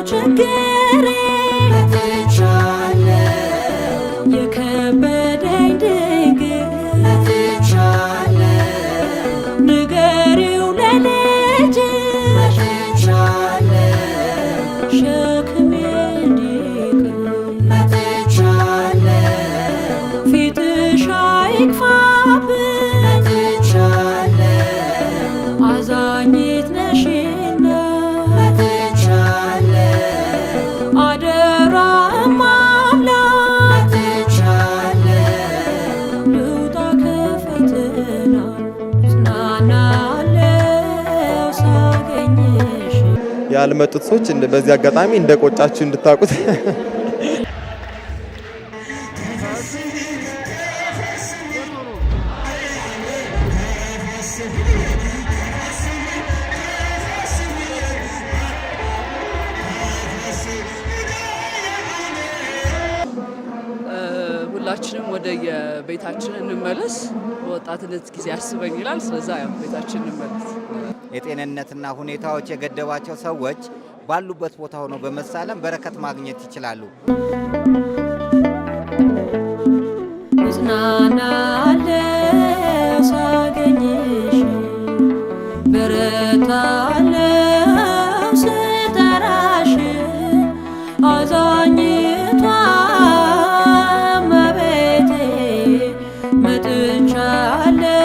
ችግሬ መጥቻለሁ የከበደኝ ድንግል መጥቻለሁ ንገሪው ለልጅሽ መጥቻለሁ ሸክሜ እንዲቀል መጥቻለሁ ፊትሽ አይክፋብኝ መጥቻለሁ አዛኝት ነሽና መጥቻለሁ አደራ እማምላክ መጥቻለሁ ልውጣ ከፈተና ጽናናለው ሳገኝሽ። ያልመጡት ሰዎች በዚህ አጋጣሚ እንደ ቆጫችሁ እንድታውቁት። ሁላችንም ወደ የቤታችን እንመለስ። በወጣትነት ጊዜ አስበኝ ይላል። ስለዛ ያው ቤታችን እንመለስ። የጤንነትና ሁኔታዎች የገደባቸው ሰዎች ባሉበት ቦታ ሆነው በመሳለም በረከት ማግኘት ይችላሉ። እጽናናለው ሳገኝሽ በረታለው ስጠራሽ አዛኝቷ እመቤቴ መጥቻለው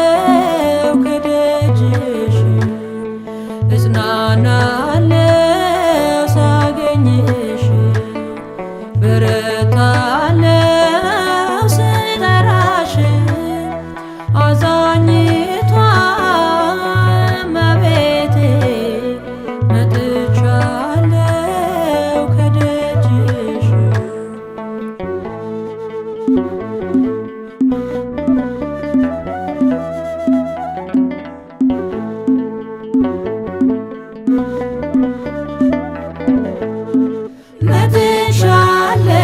ከደጅሽ እጽናናለው ሳገኝሽ በረታለው ስጠራሽ አዛኝቷ እመቤቴ መጥቻለው ከደጅሽ። መጥቻለሁ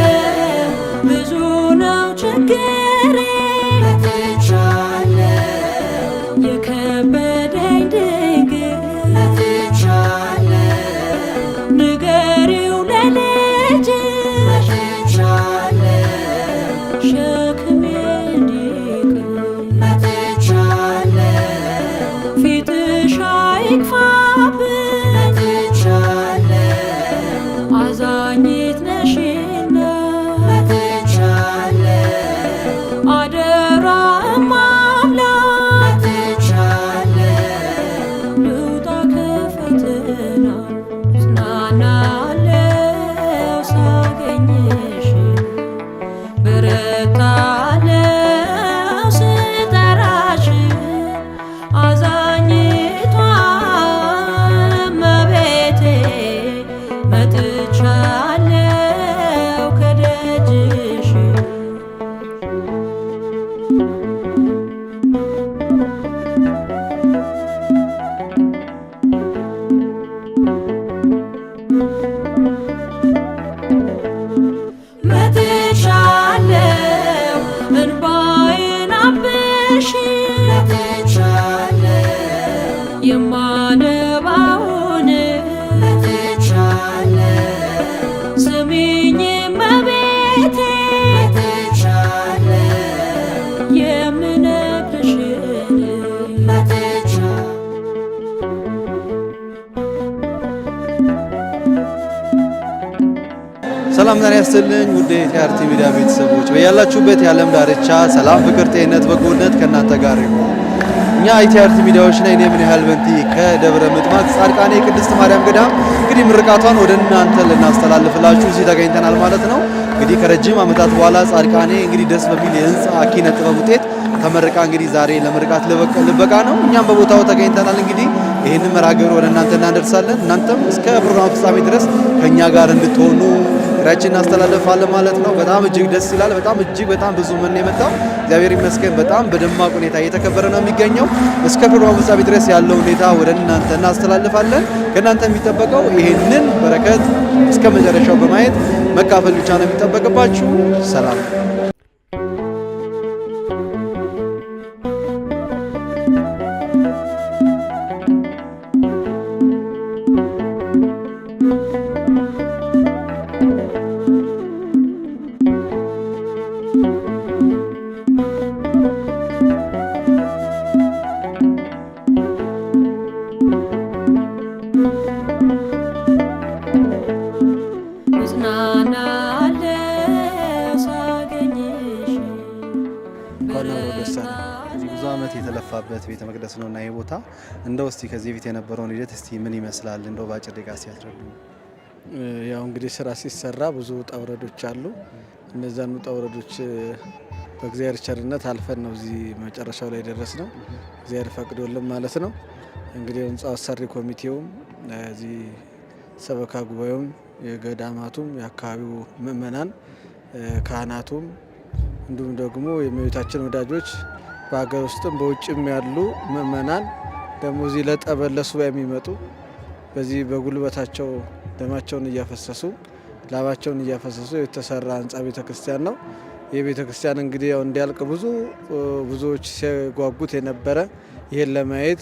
ብዙ ነው ችግሬ መጥቻለሁ የከበደኝ ድንግል መጥቻለሁ ንገሪው ለልጅሽ መጥቻለሁ ሸክሜ እንዲቀል መጥቻለሁ ፊትሽ አይክፋብኝ መጥቻለሁ አዛኝት ነሽና መጥቻለሁ አደራ እማምላክ መጥቻለሁ ልውጣ ከፈተና ጽናናለው ሳገኝሽ በረታለው ስጠራሽ አዛኝቷ እመቤቴ መጥቻለው ከደጅሽ። መጥቻለው እንባዬን አብሺ መጥቻለው የማነባውን መጥቻለው ስሚኝ እመቤቴ መጥቻለው የምነግርሽን መጥቻ። ሰላም ጤና ይስጥልኝ ውድ የኢቲአርቲ ሚዲያ ቤተሰቦች፣ በያላችሁበት የዓለም ዳርቻ ሰላም፣ ፍቅር፣ ጤንነት፣ በጎነት ከእናንተ ጋር ይሁን። እኛ ኢቲአርቲ ሚዲያዎች ላይ እኔ ምን ያህል በንቲ ከደብረ ምጥማቅ ጻድቃኔ ቅድስት ማርያም ገዳም እንግዲህ ምርቃቷን ወደ እናንተ ልናስተላልፍላችሁ እዚህ ተገኝተናል ማለት ነው። እንግዲህ ከረጅም ዓመታት በኋላ ጻድቃኔ እንግዲህ ደስ በሚል የህንፃ ኪነ ጥበብ ውጤት ተመርቃ እንግዲህ ዛሬ ለምርቃት ልበቃ ነው። እኛም በቦታው ተገኝተናል። እንግዲህ ይህንን መርሃ ግብር ወደ እናንተ እናደርሳለን። እናንተም እስከ ፕሮግራሙ ፍጻሜ ድረስ ከእኛ ጋር እንድትሆኑ ጥሪያችን እናስተላልፋለን ማለት ነው። በጣም እጅግ ደስ ይላል። በጣም እጅግ በጣም ብዙ ምን የመጣው እግዚአብሔር ይመስገን በጣም በደማቅ ሁኔታ እየተከበረ ነው የሚገኘው። እስከ ፕሮግራሙ ፍጻሜ ድረስ ያለው ሁኔታ ወደ እናንተ እናስተላልፋለን። ከእናንተ የሚጠበቀው ይህንን በረከት እስከ መጨረሻው በማየት መካፈል ብቻ ነው የሚጠበቅባችሁ። ሰላም። የሚገኝበት ቤተ መቅደስ ነውና ይህ ቦታ እንደው እስቲ ከዚህ በፊት የነበረውን ሂደት እስቲ ምን ይመስላል እንደው በአጭር ደቂቃ ሲያስረዱ። ያው እንግዲህ ስራ ሲሰራ ብዙ ውጣ ውረዶች አሉ። እነዛን ውጣ ውረዶች በእግዚአብሔር ቸርነት አልፈን ነው እዚህ መጨረሻው ላይ ደረስ ነው። እግዚአብሔር ፈቅዶልን ማለት ነው። እንግዲህ ህንፃ አሰሪ ኮሚቴውም እዚህ ሰበካ ጉባኤውም የገዳማቱም የአካባቢው ምእመናን ካህናቱም እንዲሁም ደግሞ የእመቤታችን ወዳጆች በሀገር ውስጥም በውጭም ያሉ ምእመናን ደግሞ እዚህ ለጠበል ለሱባኤ የሚመጡ በዚህ በጉልበታቸው ደማቸውን እያፈሰሱ ላባቸውን እያፈሰሱ የተሰራ ህንፃ ቤተ ክርስቲያን ነው። ይህ ቤተ ክርስቲያን እንግዲህ ያው እንዲያልቅ ብዙ ብዙዎች ሲጓጉት የነበረ ይህን ለማየት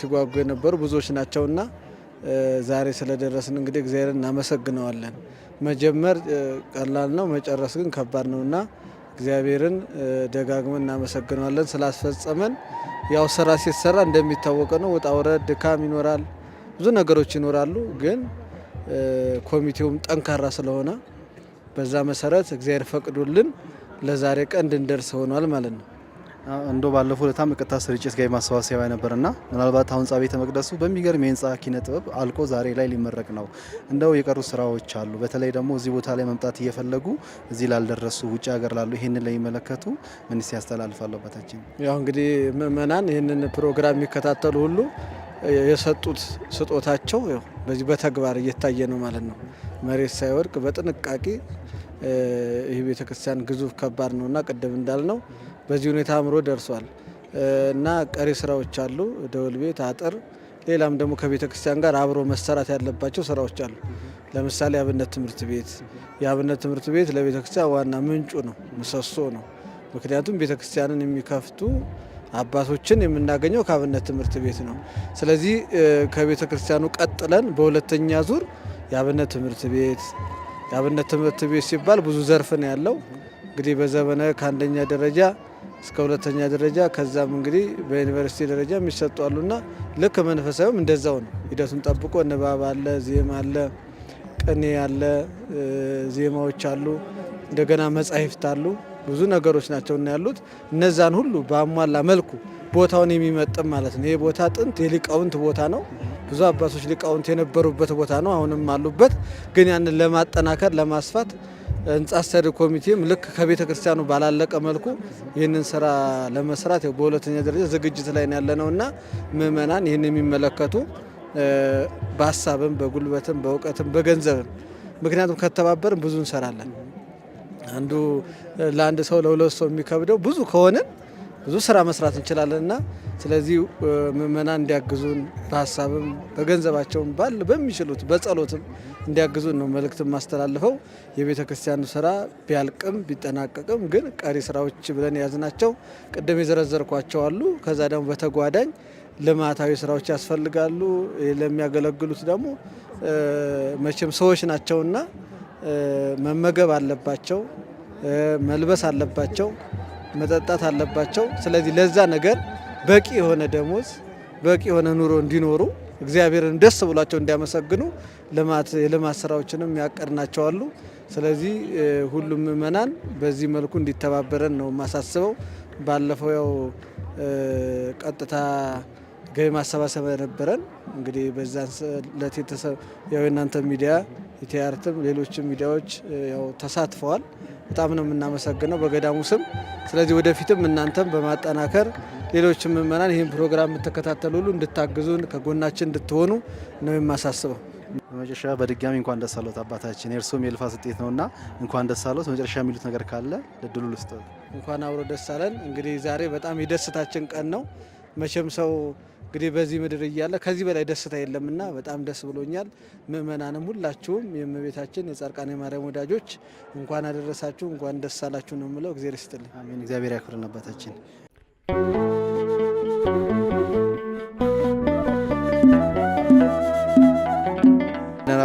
ሲጓጉ የነበሩ ብዙዎች ናቸውና ዛሬ ስለደረስን እንግዲህ እግዚአብሔርን እናመሰግነዋለን። መጀመር ቀላል ነው፣ መጨረስ ግን ከባድ ነውና እግዚአብሔርን ደጋግመን እናመሰግነዋለን ስላስፈጸመን። ያው ስራ ሲሰራ እንደሚታወቀ ነው፣ ውጣ ውረድ፣ ድካም ይኖራል፣ ብዙ ነገሮች ይኖራሉ። ግን ኮሚቴውም ጠንካራ ስለሆነ በዛ መሰረት እግዚአብሔር ፈቅዶልን ለዛሬ ቀን እንድንደርስ ሆኗል ማለት ነው። እንደው ባለፈው ለታም ቀጥታ ስርጭት ጋር ማሰባሰቢያ ነበርና ምናልባት አሁን ህንጻ ቤተ መቅደሱ በሚገርም የህንጻ ኪነ ጥበብ አልቆ ዛሬ ላይ ሊመረቅ ነው። እንደው የቀሩ ስራዎች አሉ። በተለይ ደግሞ እዚህ ቦታ ላይ መምጣት እየፈለጉ እዚህ ላልደረሱ ውጭ ሀገር ላሉ ይህንን ለሚመለከቱ ምን ያስተላልፋሉ አባታችን? ያው እንግዲህ ምእመናን ይህንን ፕሮግራም የሚከታተሉ ሁሉ የሰጡት ስጦታቸው ያው በዚህ በተግባር እየታየ ነው ማለት ነው። መሬት ሳይወድቅ በጥንቃቄ ይህ ቤተክርስቲያን ግዙፍ ከባድ ነውና ቅድም እንዳልነው በዚህ ሁኔታ አምሮ ደርሷል እና ቀሪ ስራዎች አሉ። ደወል ቤት፣ አጥር፣ ሌላም ደግሞ ከቤተ ክርስቲያን ጋር አብሮ መሰራት ያለባቸው ስራዎች አሉ። ለምሳሌ የአብነት ትምህርት ቤት የአብነት ትምህርት ቤት ለቤተ ክርስቲያን ዋና ምንጩ ነው፣ ምሰሶ ነው። ምክንያቱም ቤተ ክርስቲያንን የሚከፍቱ አባቶችን የምናገኘው ከአብነት ትምህርት ቤት ነው። ስለዚህ ከቤተ ክርስቲያኑ ቀጥለን በሁለተኛ ዙር የአብነት ትምህርት ቤት የአብነት ትምህርት ቤት ሲባል ብዙ ዘርፍ ነው ያለው። እንግዲህ በዘመነ ከአንደኛ ደረጃ እስከ ሁለተኛ ደረጃ ከዛም እንግዲህ በዩኒቨርሲቲ ደረጃ የሚሰጡ አሉና ልክ መንፈሳዊም እንደዛው ነው። ሂደቱን ጠብቆ ንባብ አለ፣ ዜማ አለ፣ ቅኔ አለ፣ ዜማዎች አሉ፣ እንደገና መጻሕፍት አሉ። ብዙ ነገሮች ናቸው እና ያሉት እነዛን ሁሉ በአሟላ መልኩ ቦታውን የሚመጥን ማለት ነው። ይህ ቦታ ጥንት የሊቃውንት ቦታ ነው። ብዙ አባቶች ሊቃውንት የነበሩበት ቦታ ነው። አሁንም አሉበት። ግን ያንን ለማጠናከር ለማስፋት ህንጻ አሰሪ ኮሚቴም ልክ ከቤተ ክርስቲያኑ ባላለቀ መልኩ ይህንን ስራ ለመስራት በሁለተኛ ደረጃ ዝግጅት ላይ ያለ ነው እና ምእመናን ይህን የሚመለከቱ በሀሳብም በጉልበትም በእውቀትም በገንዘብም ምክንያቱም ከተባበርን ብዙ እንሰራለን። አንዱ ለአንድ ሰው ለሁለት ሰው የሚከብደው ብዙ ከሆንን ብዙ ስራ መስራት እንችላለን እና ስለዚህ ምእመናን እንዲያግዙን በሀሳብም በገንዘባቸውም ባል በሚችሉት በጸሎትም እንዲያግዙን ነው መልእክት ማስተላልፈው። የቤተ ክርስቲያኑ ስራ ቢያልቅም ቢጠናቀቅም ግን ቀሪ ስራዎች ብለን የያዝናቸው ቅድም የዘረዘርኳቸው አሉ። ከዛ ደግሞ በተጓዳኝ ልማታዊ ስራዎች ያስፈልጋሉ። ለሚያገለግሉት ደግሞ መቼም ሰዎች ናቸውና መመገብ አለባቸው፣ መልበስ አለባቸው፣ መጠጣት አለባቸው። ስለዚህ ለዛ ነገር በቂ የሆነ ደሞዝ በቂ የሆነ ኑሮ እንዲኖሩ እግዚአብሔርን ደስ ብሏቸው እንዲያመሰግኑ ልማት የልማት ስራዎችንም ያቀድናቸው አሉ። ስለዚህ ሁሉም ምእመናን በዚህ መልኩ እንዲተባበረን ነው የማሳስበው። ባለፈው ያው ቀጥታ ገቢ ማሰባሰብ ነበረን። እንግዲህ በዛን ዕለት ያው የእናንተ ሚዲያ ኢቲአርትም ሌሎችም ሚዲያዎች ያው ተሳትፈዋል። በጣም ነው የምናመሰግነው በገዳሙ ስም። ስለዚህ ወደፊትም እናንተም በማጠናከር ሌሎችም ምእመናን ይህን ፕሮግራም የምትከታተሉ ሁሉ እንድታግዙን ከጎናችን እንድትሆኑ ነው የማሳስበው። በመጨረሻ በድጋሚ እንኳን ደስ አሎት አባታችን፣ የእርስዎም የልፋት ውጤት ነውና እንኳን ደስ አሎት። መጨረሻ የሚሉት ነገር ካለ እድሉ ልስጥዎት። እንኳን አብሮ ደስ አለን። እንግዲህ ዛሬ በጣም የደስታችን ቀን ነው። መቼም ሰው እንግዲህ በዚህ ምድር እያለ ከዚህ በላይ ደስታ የለምና በጣም ደስ ብሎኛል። ምእመናንም ሁላችሁም የእመቤታችን የጻድቃኔ ማርያም ወዳጆች እንኳን አደረሳችሁ፣ እንኳን ደስ አላችሁ ነው የምለው። እግዚአብሔር ይስጥልኝ። አሜን። እግዚአብሔር ያክብርን አባታችን።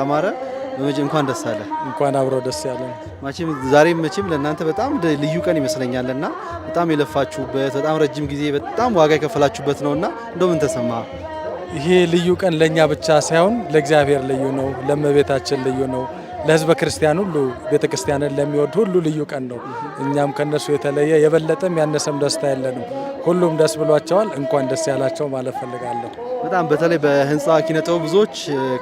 አማረ በመጀመሪያ እንኳን ደስ አለ። እንኳን አብሮ ደስ ያለን። መቼም ዛሬ መቼም ለእናንተ በጣም ልዩ ቀን ይመስለኛልና በጣም የለፋችሁበት በጣም ረጅም ጊዜ በጣም ዋጋ የከፈላችሁበት ነውና እንደው ምን ተሰማ? ይሄ ልዩ ቀን ለእኛ ብቻ ሳይሆን ለእግዚአብሔር ልዩ ነው፣ ለእመቤታችን ልዩ ነው፣ ለሕዝበ ክርስቲያን ሁሉ፣ ቤተ ክርስቲያንን ለሚወድ ሁሉ ልዩ ቀን ነው። እኛም ከነሱ የተለየ የበለጠም ያነሰም ደስታ የለንም። ሁሉም ደስ ብሏቸዋል። እንኳን ደስ ያላቸው ማለት ፈልጋለሁ። በጣም በተለይ በህንፃ ኪነ ጥበብ ብዙዎች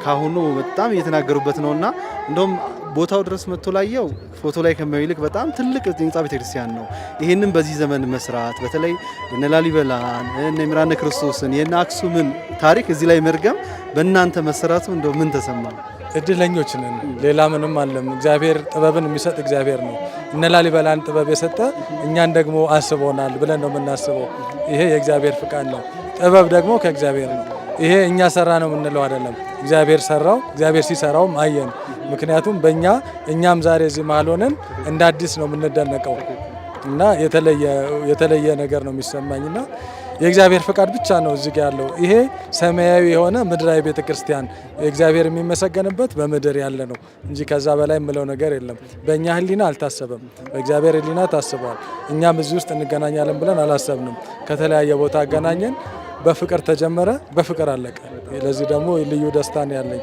ካሁኑ በጣም እየተናገሩበት ነውና እንደውም ቦታው ድረስ መጥቶ ላየው ፎቶ ላይ ከሚያዩ ይልቅ በጣም ትልቅ ህንፃ ቤተክርስቲያን ነው። ይህንን በዚህ ዘመን መስራት በተለይ የነ ላሊበላን፣ እነ ምራነ ክርስቶስን፣ የነ አክሱምን ታሪክ እዚህ ላይ መድገም በእናንተ መሰራቱ እንደው ምን ተሰማ? እድለኞች ነን። ሌላ ምንም አለም። እግዚአብሔር ጥበብን የሚሰጥ እግዚአብሔር ነው። እነ ላሊበላን ጥበብ የሰጠ እኛን ደግሞ አስቦናል ብለን ነው የምናስበው። ይሄ የእግዚአብሔር ፍቃድ ነው። ጥበብ ደግሞ ከእግዚአብሔር ነው። ይሄ እኛ ሰራ ነው የምንለው አይደለም። እግዚአብሔር ሰራው። እግዚአብሔር ሲሰራውም አየን። ምክንያቱም በእኛ እኛም ዛሬ እዚህ መሀል ሆነን እንደ አዲስ ነው የምንደነቀው እና የተለየ ነገር ነው የሚሰማኝና የእግዚአብሔር ፍቃድ ብቻ ነው እዚህ ጋር ያለው። ይሄ ሰማያዊ የሆነ ምድራዊ ቤተክርስቲያን እግዚአብሔር የሚመሰገንበት በምድር ያለ ነው እንጂ ከዛ በላይ የምለው ነገር የለም። በእኛ ሕሊና አልታሰበም፣ በእግዚአብሔር ሕሊና ታስቧል። እኛም እዚህ ውስጥ እንገናኛለን ብለን አላሰብንም። ከተለያየ ቦታ አገናኘን። በፍቅር ተጀመረ፣ በፍቅር አለቀ። ለዚህ ደግሞ ልዩ ደስታ ነው ያለኝ።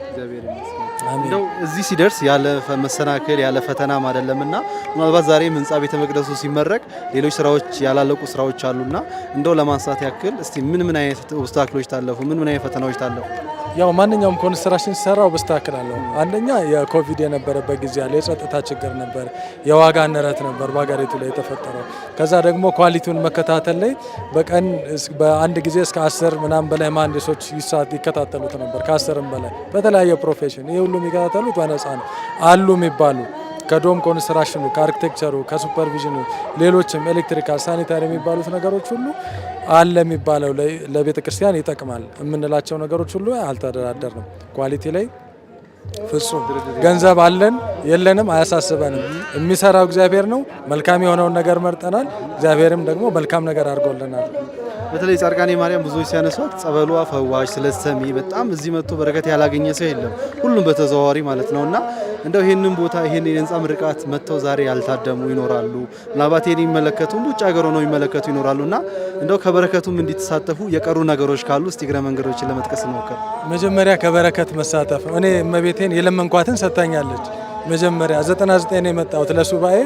እንደው እዚህ ሲደርስ ያለ መሰናክል ያለ ፈተናም አይደለምና ምናልባት ዛሬም ህንፃ ቤተ መቅደሱ ሲመረቅ ሌሎች ስራዎች ያላለቁ ስራዎች አሉና እንደው ለማንሳት ያክል እስቲ ምን ምን አይነት obstacle ኦች ታለፉ? ምን ምን አይነት ፈተናዎች ታለፉ? ያው ማንኛውም construction ሲሰራ obstacle አለው። አንደኛ የኮቪድ የነበረበት ጊዜ አለ፣ የጸጥታ ችግር ነበር፣ የዋጋ ንረት ነበር በሀገሪቱ ላይ የተፈጠረው። ከዛ ደግሞ quality ውን መከታተል ላይ በቀን በአንድ ጊዜ እስከ 10 ምናምን በላይ መሀንዲሶች ይከታተሉት ነበር፣ ከ10ም በላይ በተለያየ profession። ይህ ሁሉ የሚከታተሉት በነፃ ነው አሉ የሚባሉ ከዶም ኮንስትራክሽኑ፣ ከአርኪቴክቸሩ፣ ከሱፐርቪዥኑ፣ ሌሎችም electrical፣ sanitary የሚባሉት ነገሮች ሁሉ አለ የሚባለው ለቤተ ክርስቲያን ይጠቅማል የምንላቸው ነገሮች ሁሉ አልተደራደርንም። Quality ላይ ፍጹም ገንዘብ አለን የለንም አያሳስበንም። የሚሰራው እግዚአብሔር ነው። መልካም የሆነውን ነገር መርጠናል። እግዚአብሔርም ደግሞ መልካም ነገር አድርጎልናል። በተለይ ጻድቃኔ ማርያም ብዙዎች ሲያነሷት ጸበሏ ፈዋሽ ስለሰሚ በጣም እዚህ መጥቶ በረከት ያላገኘ ሰው የለም፣ ሁሉም በተዘዋዋሪ ማለት ነውና እንደው ይህንን ቦታ ይህንን የህንፃ ምርቃት መጥተው ዛሬ ያልታደሙ ይኖራሉ። ምናልባት ይህን የሚመለከቱ ውጭ ሀገር ሆነው የሚመለከቱ ይኖራሉና እንደው ከበረከቱም እንዲተሳተፉ የቀሩ ነገሮች ካሉ እስቲ እግረ መንገዶችን ለመጥቀስ እንሞክር። መጀመሪያ ከበረከት መሳተፍ ነው። እኔ እመቤቴን የለመንኳትን ሰጥታኛለች። መጀመሪያ 99 ነው የመጣሁት ለሱባኤ።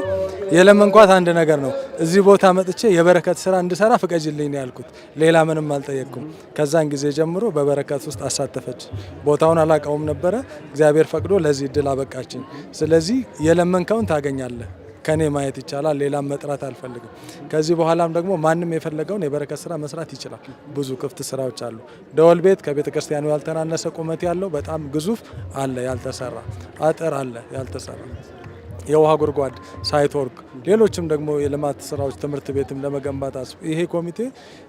የለመንኳት አንድ ነገር ነው። እዚህ ቦታ መጥቼ የበረከት ስራ እንድሰራ ፍቀጅልኝ ነው ያልኩት። ሌላ ምንም አልጠየቅኩም። ከዛን ጊዜ ጀምሮ በበረከት ውስጥ አሳተፈች። ቦታውን አላውቀውም ነበረ። እግዚአብሔር ፈቅዶ ለዚህ እድል አበቃችኝ። ስለዚህ የለመንከውን ታገኛለህ። ከኔ ማየት ይቻላል። ሌላም መጥራት አልፈልግም። ከዚህ በኋላም ደግሞ ማንም የፈለገውን የበረከት ስራ መስራት ይችላል። ብዙ ክፍት ስራዎች አሉ። ደወል ቤት ከቤተ ክርስቲያኑ ያልተናነሰ ቁመት ያለው በጣም ግዙፍ አለ፣ ያልተሰራ አጥር አለ፣ ያልተሰራ የውሃ ጉድጓድ፣ site work፣ ሌሎችም ደግሞ የልማት ስራዎች ትምህርት ቤትም ለመገንባት ይሄ ኮሚቴ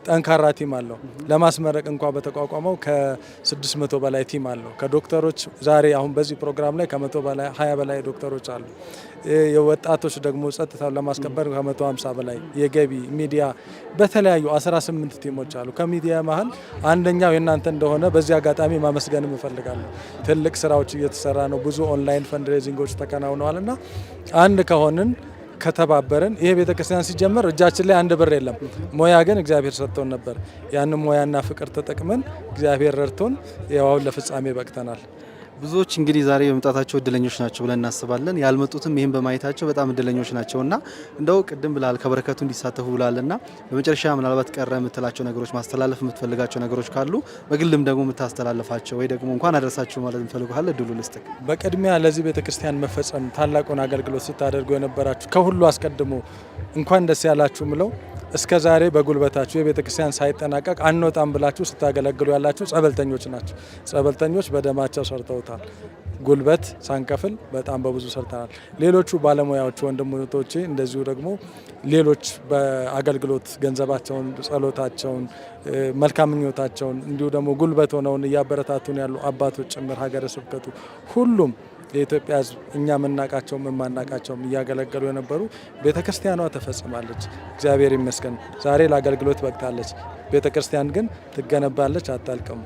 ጠንካራ team አለው። ለማስመረቅ እንኳ በተቋቋመው ከ600 በላይ team አለው። ከዶክተሮች ዛሬ አሁን በዚህ ፕሮግራም ላይ ከመቶ በላይ 20 በላይ ዶክተሮች አሉ። የወጣቶች ደግሞ ጸጥታውን ለማስከበር ከ150 በላይ የገቢ ሚዲያ በተለያዩ 18 team ኦች አሉ። ከሚዲያ መሀል አንደኛው የእናንተ እንደሆነ በዚህ አጋጣሚ ማመስገንም እፈልጋለሁ። ትልቅ ስራዎች እየተሰራ ነው። ብዙ online fundraising ኦች ተከናውነዋል እና አንድ ከሆንን ከተባበርን ይሄ ቤተክርስቲያን ሲጀመር እጃችን ላይ አንድ ብር የለም። ሙያ ግን እግዚአብሔር ሰጥቶን ነበር። ያንን ሙያና ፍቅር ተጠቅመን እግዚአብሔር ረድቶን ያው አሁን ለፍጻሜ በቅተናል። ብዙዎች እንግዲህ ዛሬ በመምጣታቸው እድለኞች ናቸው ብለን እናስባለን። ያልመጡትም ይህን በማየታቸው በጣም እድለኞች ናቸውና እንደው ቅድም ብላል ከበረከቱ እንዲሳተፉ ብላልና በመጨረሻ ምናልባት ቀረ የምትላቸው ነገሮች፣ ማስተላለፍ የምትፈልጋቸው ነገሮች ካሉ በግልም ደግሞ የምታስተላልፋቸው ወይ ደግሞ እንኳን አደረሳችሁ ማለት የምትፈልጉ ካለ እድሉ ልስጥክ። በቅድሚያ ለዚህ ቤተክርስቲያን መፈጸም ታላቁን አገልግሎት ስታደርጉ የነበራችሁ ከሁሉ አስቀድሞ እንኳን ደስ ያላችሁ ምለው እስከ ዛሬ በጉልበታችሁ የቤተክርስቲያን ሳይጠናቀቅ አንወጣም ብላችሁ ስታገለግሉ ያላችሁ ጸበልተኞች ናቸው። ጸበልተኞች በደማቸው ሰርተውታል። ጉልበት ሳንከፍል በጣም በብዙ ሰርተናል። ሌሎቹ ባለሙያዎች ወንድሞቼ እንደዚሁ ደግሞ ሌሎች በአገልግሎት ገንዘባቸውን፣ ጸሎታቸውን፣ መልካም ምኞታቸውን እንዲሁ ደግሞ ጉልበት ሆነውን እያበረታቱን ያሉ አባቶች ጭምር ሀገረ ስብከቱ ሁሉም የኢትዮጵያ ሕዝብ እኛ የምናቃቸውም የማናቃቸውም እያገለገሉ የነበሩ ቤተክርስቲያኗ ተፈጽማለች። እግዚአብሔር ይመስገን ዛሬ ለአገልግሎት በቅታለች። ቤተክርስቲያን ግን ትገነባለች፣ አታልቅም።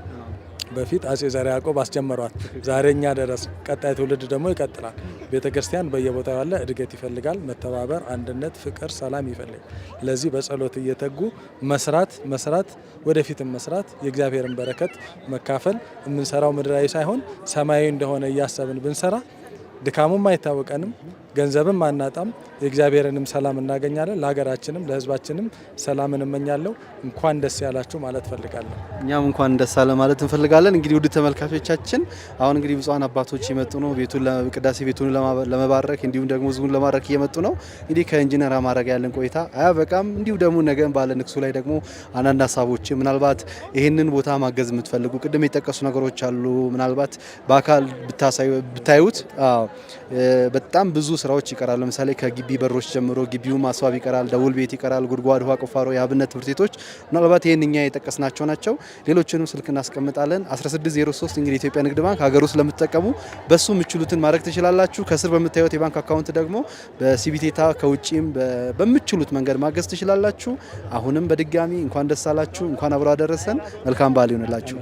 በፊት አጼ ዘርዓ ያዕቆብ አስጀመሯት። ዛሬ እኛ ደረስ። ቀጣይ ትውልድ ደግሞ ይቀጥላል። ቤተ ክርስቲያን በየቦታው ያለ እድገት ይፈልጋል። መተባበር፣ አንድነት፣ ፍቅር፣ ሰላም ይፈልጋል። ለዚህ በጸሎት እየተጉ መስራት መስራት ወደፊትም መስራት የእግዚአብሔርን በረከት መካፈል የምንሰራው ምድራዊ ሳይሆን ሰማያዊ እንደሆነ እያሰብን ብንሰራ ድካሙም አይታወቀንም፣ ገንዘብም አናጣም፣ የእግዚአብሔርንም ሰላም እናገኛለን። ለሀገራችንም ለሕዝባችንም ሰላምን እመኛለሁ። እንኳን ደስ ያላችሁ ማለት ፈልጋለሁ። እኛም እንኳን ደስ አለ ማለት እንፈልጋለን። እንግዲህ ውድ ተመልካቾቻችን አሁን እንግዲህ ብፁዓን አባቶች እየመጡ ነው። ቤቱን ቅዳሴ ቤቱን ለመባረክ እንዲሁም ደግሞ ህዝቡን ለማድረክ እየመጡ ነው። እንግዲህ ከኢንጂነር አማረ ጋር ያለን ቆይታ አያበቃም። እንዲሁ ደግሞ ነገ ባለ ንግሱ ላይ ደግሞ አንዳንድ ሀሳቦች ምናልባት ይህንን ቦታ ማገዝ የምትፈልጉ ቅድም የጠቀሱ ነገሮች አሉ። ምናልባት በአካል ብታዩት አዎ፣ በጣም ብዙ ስራዎች ይቀራሉ። ለምሳሌ ከግቢ በሮች ጀምሮ ግቢውን ማስዋብ ይቀራል፣ ደውል ቤት ይቀራል፣ ጉድጓድ ውሃ ቁፋሮ፣ የአብነት ትምህርት ቤቶች ምናልባት ይህን እኛ የጠቀስናቸው ናቸው። ሌሎችንም ስልክ እናስቀምጣለን። 1603 እንግዲህ ኢትዮጵያ ንግድ ባንክ ሀገር ውስጥ ለምትጠቀሙ በሱ የምችሉትን ማድረግ ትችላላችሁ። ከስር በምታዩት የባንክ አካውንት ደግሞ በ CBETETAA ከውጪም በምችሉት መንገድ ማገዝ ትችላላችሁ። አሁንም በድጋሚ እንኳን ደስ አላችሁ፣ እንኳን አብሮ አደረሰን። መልካም በዓል ይሁንላችሁ።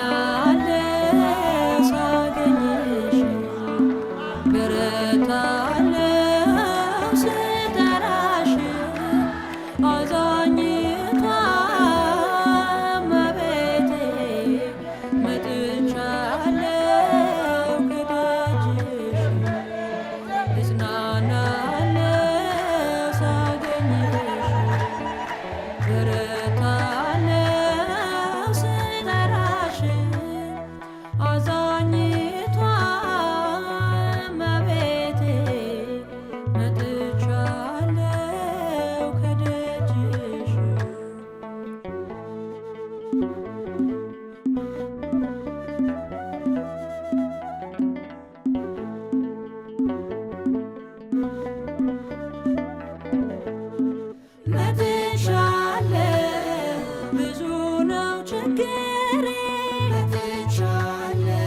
እጽናናለሁ ሳገኝሽ፣ በረታለሁ ስጠራሽ፣ አዛኝቷ እመቤቴ መጥቻለሁ ከደጅሽ። እጽናናለሁ ሳገኝሽ፣ በረታለሁ ስጠራሽ፣ አዛኝቷ እመቤቴ መጥቻለሁ ከደጅሽ። መጥቻለሁ ብዙ ነው ችግሬ፣ መጥቻለሁ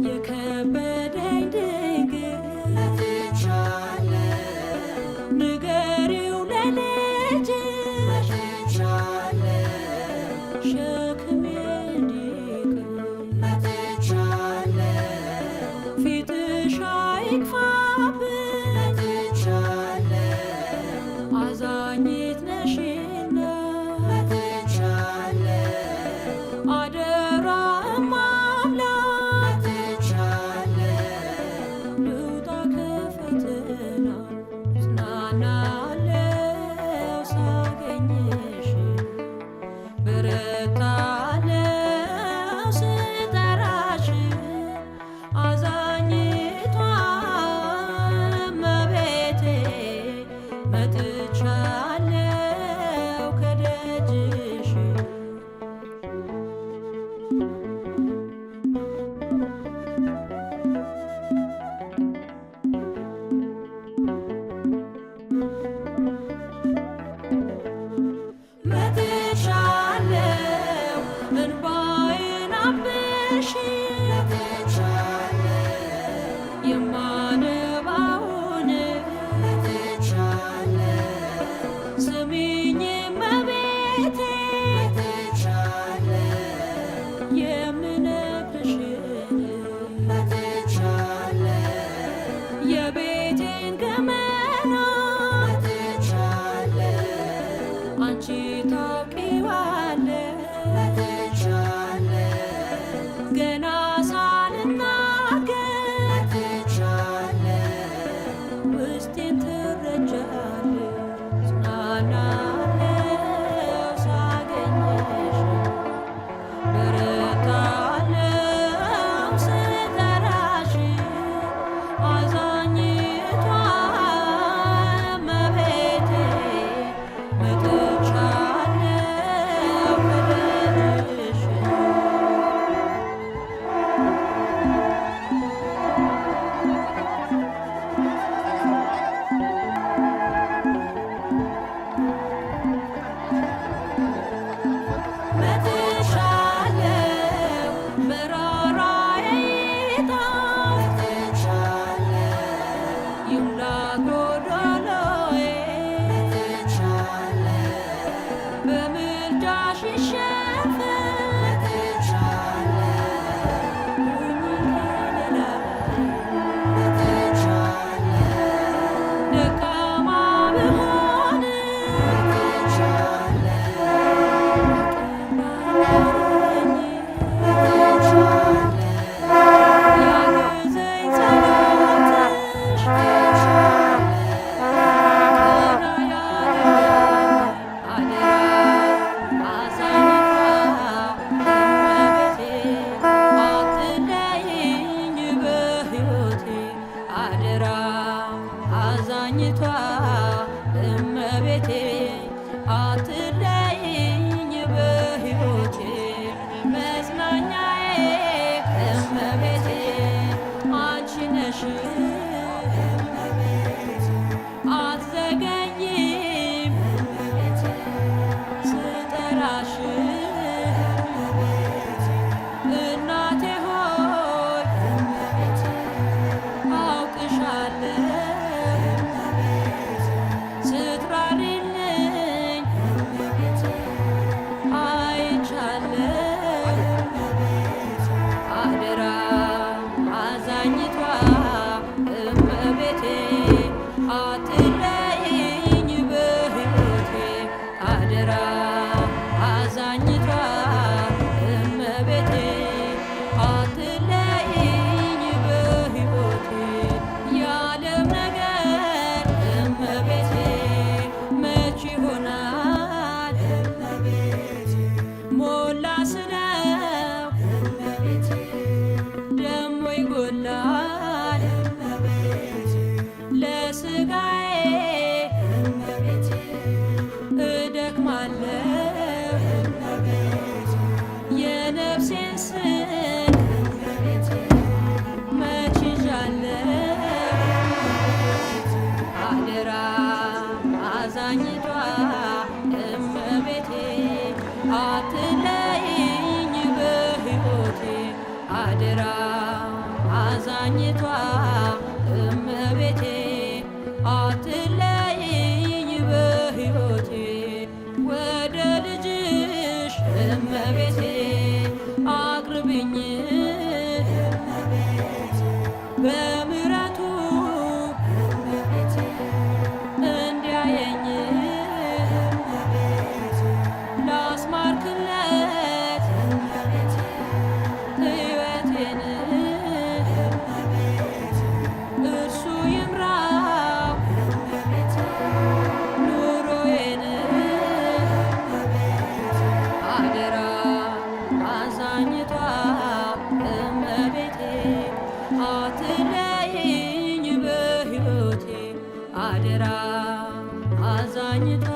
የከበደኝ ድንግል፣ መጥቻለሁ ንገሪው ለልጅሽ፣ መጥቻለሁ ሸክሜ እንዲቀል፣ መጥቻለሁ ፊትሽ አይክፋብኝ፣ መጥቻለሁ አዛኝት ነሽና፣ መጥቻለሁ አደራ እማምላክ፣ መጥቻለሁ ልውጣ ከፈተና። እጽናናለሁ ሳገኝሽ፣ በረታለሁ ስጠራሽ፣ አዛኝቷ እመቤቴ መጥቻለሁ ከደጅሽ። መጥቻለሁ እንባዬን አብሺ፣ መጥቻለሁ የማነባውን፣ መጥቻለሁ ስሚኝ እመቤቴ፣ መጥቻለሁ የምነግርሽን፣ መጥቻለሁ የቤቴን ገመና፣ መጥቻለሁ አንቺ ታውቂዋለሽ፣ መጥቻለሁ ገና ሳልናገር፣ መጥቻለሁ ውስጤን ትረጃለሽ። እጽናናለሁ ሳገኝሽ፣ በረታለሁ ስጠራሽ፣ አዛኝቷ አደራ አዛኝቷ እመቤቴ አትለይኝ በሕይወቴ መጽናኛዬ እመቤቴ አንቺ ነሽ አትዘገይም ስጠራሽ እናቴ ሆይ አውቅሻለሁ ስትራሪልኝ አይቻለሁ አደራ አዛኝቷ እመቤቴ አትለይኝ በሕይወቴ አደራ አዛኝቷ እመቤቴ አትለይኝ በሕይወቴ የዓለም ነገር እመቤቴ መች ይሆናል ሞላ ስለው ደሞ ይጎላል ለስጋዬ እደክማለሁ የነፍሴን ስንቅ መች ይዣለሁ አደራ አዛኝቷ እመቤቴ አትለይኝ በሕይወቴ አደራ አዛኝቷ እመቤቴ አትለይኝ በሕይወቴ ወደ ልጅሽ እመቤቴ አቅርብኝ በምሕረቱ እንዲያየኝ ላስማርክለት ሕይወቴን እርሱ ይምራው ኑሮዬን አደራ አዛኝቷ እመቤቴ አትለይኝ በሕይወቴ አደራ አዛኝቷ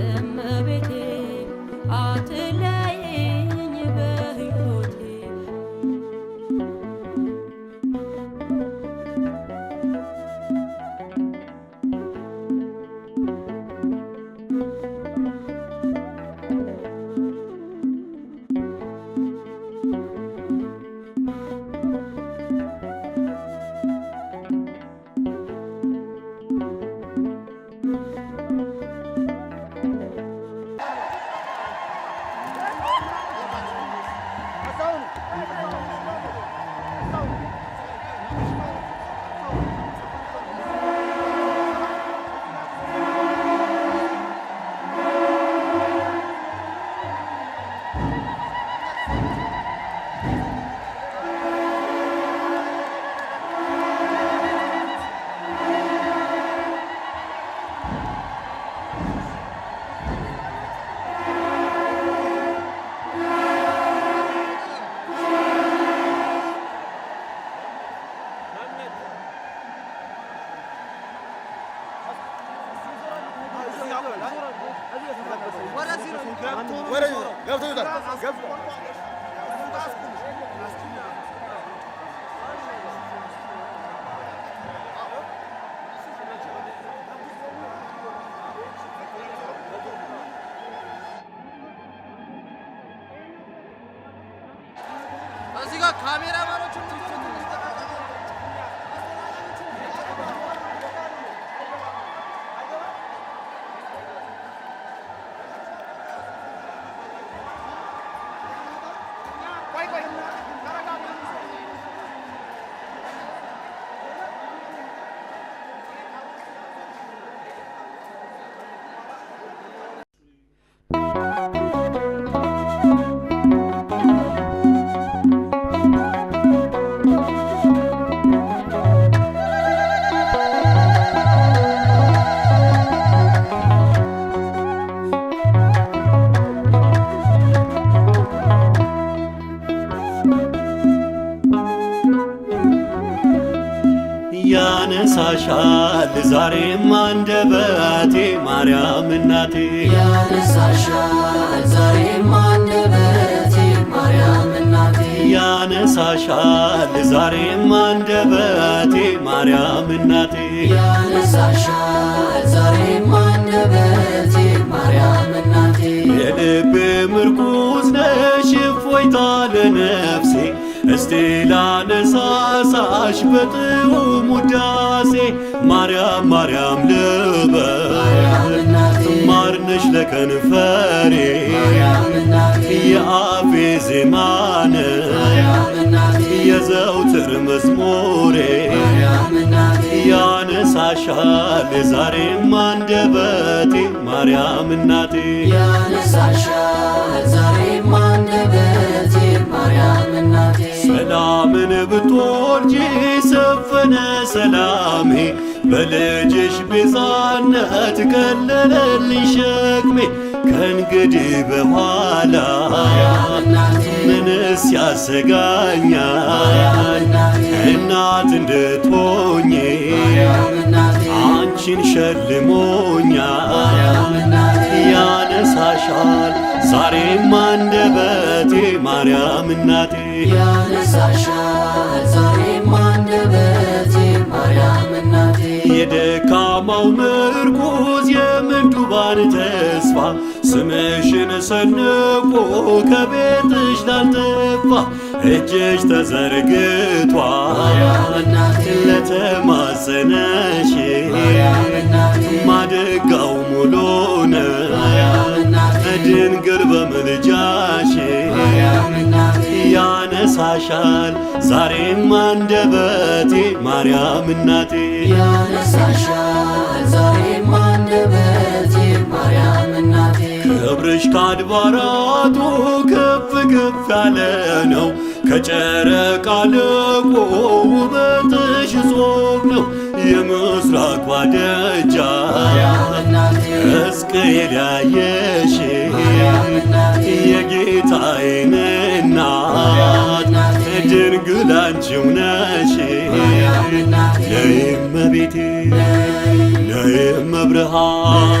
እመቤቴ አትለይኝ በሕይወቴ። እዚህ ጋር ካሜራማኖች Thank ያነሳሻል ዛሬም አንደበቴ ማርያም እናቴ ያነሳሻል ዛሬም አንደበቴ ማርያም እናቴ ያነሳሻል ዛሬም አንደበቴ ማርያም እናቴ ያነሳሻል ዛሬም አንደበቴ ማርያም እናቴ የልቤ ምርኩዝ ነሽ እፎይታ ለነፍሴ እስቲ ላነሳሳሽ በጥዑም ውዳሴ ማርያም ማርያም ልበል ማርነሽ ለከንፈሬ የአፌ ዜማ ነሽ የዘውትር መዝሙሬ ያነሳሻል ዛሬም አንደበቴ ማርያም እናቴ ያነሳሻል ዛሬም አንደበቴ ማርያም እናቴ ሰላምን ብትወልጂ ሰፈነ ሰላሜ በልጅሽ ቤዛነት ቀለለልኝ ሸክሜ ከእንግዲህ በኋላ ምንስ ያሰጋኛል እናት እንድትሆኚ አንቺን ሸልሞኛል ያነሳሻል ዛሬም አንደበቴ ማርያም እናቴ ያነሳሻል ዛሬም አንደበቴ ማርያም እናቴ የደካማው ምርኩዝ የምንዱባን ተስፋ ስምሽን ሰንቆ ከቤትሽ ላልጠፋ እጅሽ ተዘርግቷል ለተማጸነሽ ማድጋው ሙሉ ነው ድንግል በምልጃሽ ያነሳሻል ዛሬም አንደበቴ ማርያም እናቴ ያነሳሻል ዛሬም አንደበቴ ማርያም እናቴ ክብርሽ ከአድባራቱ ከፍ ከፍ ያለ ነው ከጨረቃ ልቆ ውበትሽ እጹብ ነው የምስራቋ ደጃፍ ሕዝቅኤል ያየሽ የጌታዬን እናት ድንግል አንቺው ነሽ። ነይ እመቤቴ ነይ እመብርሃን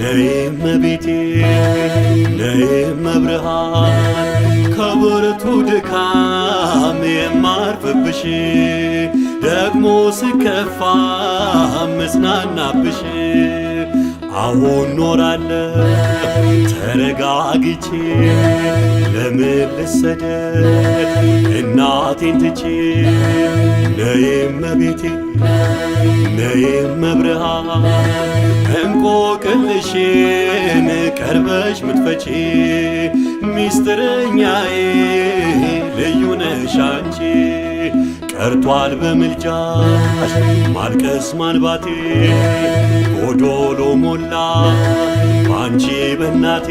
ነይ እመቤቴ ነይ እመብርሃን ከብርቱ ድካም የማርፍብሽ ደግሞ ስከፋ መጽናናብሽ አሁን ኖራለሁ ተረጋግቼ ለምን ልሰደድ እናቴን ትቼ ነይ እመቤቴ ነይ እመብርሃን እንቆቅልሽን ቀርበሽ ምትፈቺ ሚስጥረኛዬ ልዩ ነሽ አንቺ ቀርቷል በምልጃሽ ማልቀስ ማንባቴ ጎዶሎ ሞላ ባንቺ በናቴ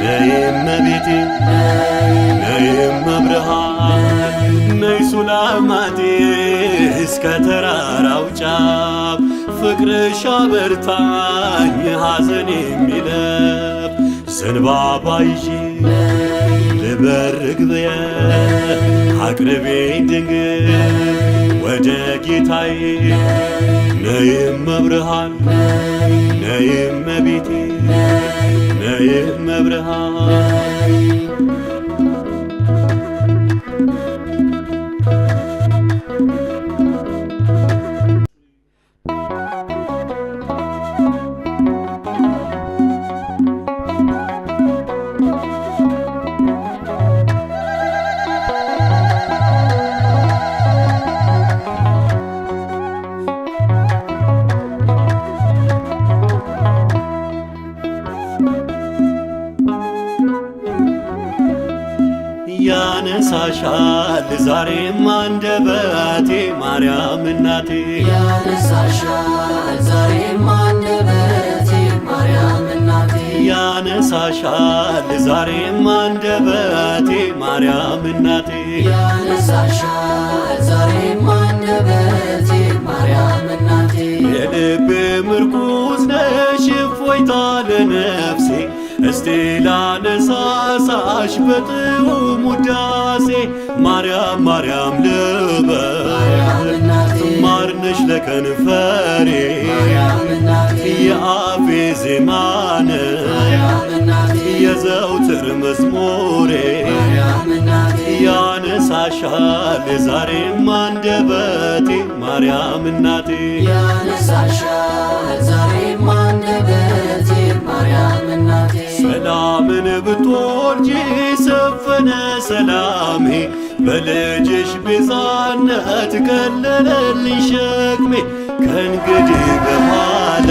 ነይ እመቤቴ ነይ እመብርሃን ነይ ሱላማቴ እስከ ተራራው ጫፍ ፍቅርሽ አበርታኝ ሐዘን የሚለፍ ዘንባባ ይዤ ልበር ግብየ አቅርቤኝ ድንግል ወደ ጌታዬ ነይ እመብርሃን ነይ እመቤቴ ነይ እመብርሃን ያነሳሻል ዛሬም አንደበቴ ማርያም እናቴ ያነሳሻል ዛሬም አንደበቴ ማርያም እናቴ ያነሳሻል ዛሬም አንደበቴ ማርያም እናቴ ያነሳሻል ዛሬም አንደበቴ ማርያም እናቴ የልቤ ምርኩዝ ነሽ እፎይታ ለነፍሴ እስቲ ላነሳሳሽ በጥዑም ውዳሴ ማርያም ማርያም ልበል ለከንፈሬ የአፌ ዜማ ነሽ የዘውትር መዝሙሬ ያነሳሻል ዛሬም አንደበቴ ማርያም እናቴ ያነሳሻል ዛሬም አንደበቴ ማርያም እናቴ። ሰላምን ብትወልጂ ሰፈነ ሰላሜ በልጅሽ ቤዛነት ቀለለልኝ ሸክሜ ከእንግዲህ በኋላ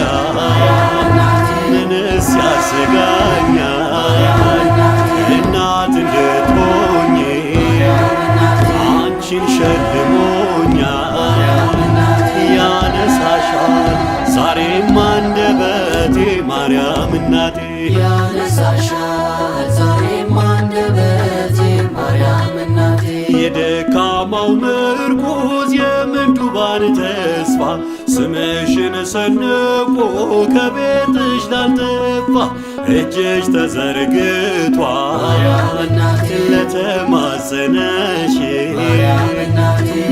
ምንስ ያሰጋኛል እናት እንድትሆኚ አንቺን ሸልሞኛል ያነሳሻል ዛሬም አንደበቴ ማርያም እናቴ ያነሳሻል ዛሬም አንደበቴ ማርያም እናቴ። የደካማው ምርኩዝ የምንዱባን ተስፋ ስምሽን ሰንቆ ከቤትሽ ላልጠፋ እጅሽ ተዘርግቷል ለተማጸነሽ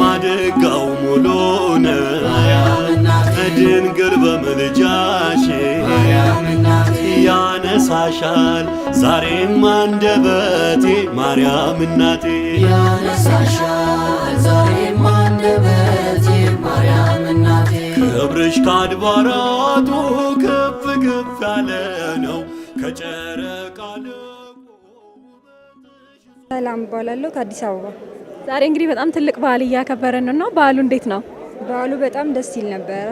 ማድጋው ሙሉ ነው ድንግል በምልጃሽ ያነሳሻል ዛሬም አንደበቴ ማርያም እናቴ ያነሳሻል ዛሬም አንደበቴ ማርያም እናቴ። ክብርሽ ከአድባራቱ ከፍ ከፍ ያለ ነው ከጨረቃ ልቆ ውበትሽ ሰላም እባላለሁ ከአዲስ አበባ። ዛሬ እንግዲህ በጣም ትልቅ በዓል እያከበረን ነው። በዓሉ እንዴት ነው? በዓሉ በጣም ደስ ይል ነበረ።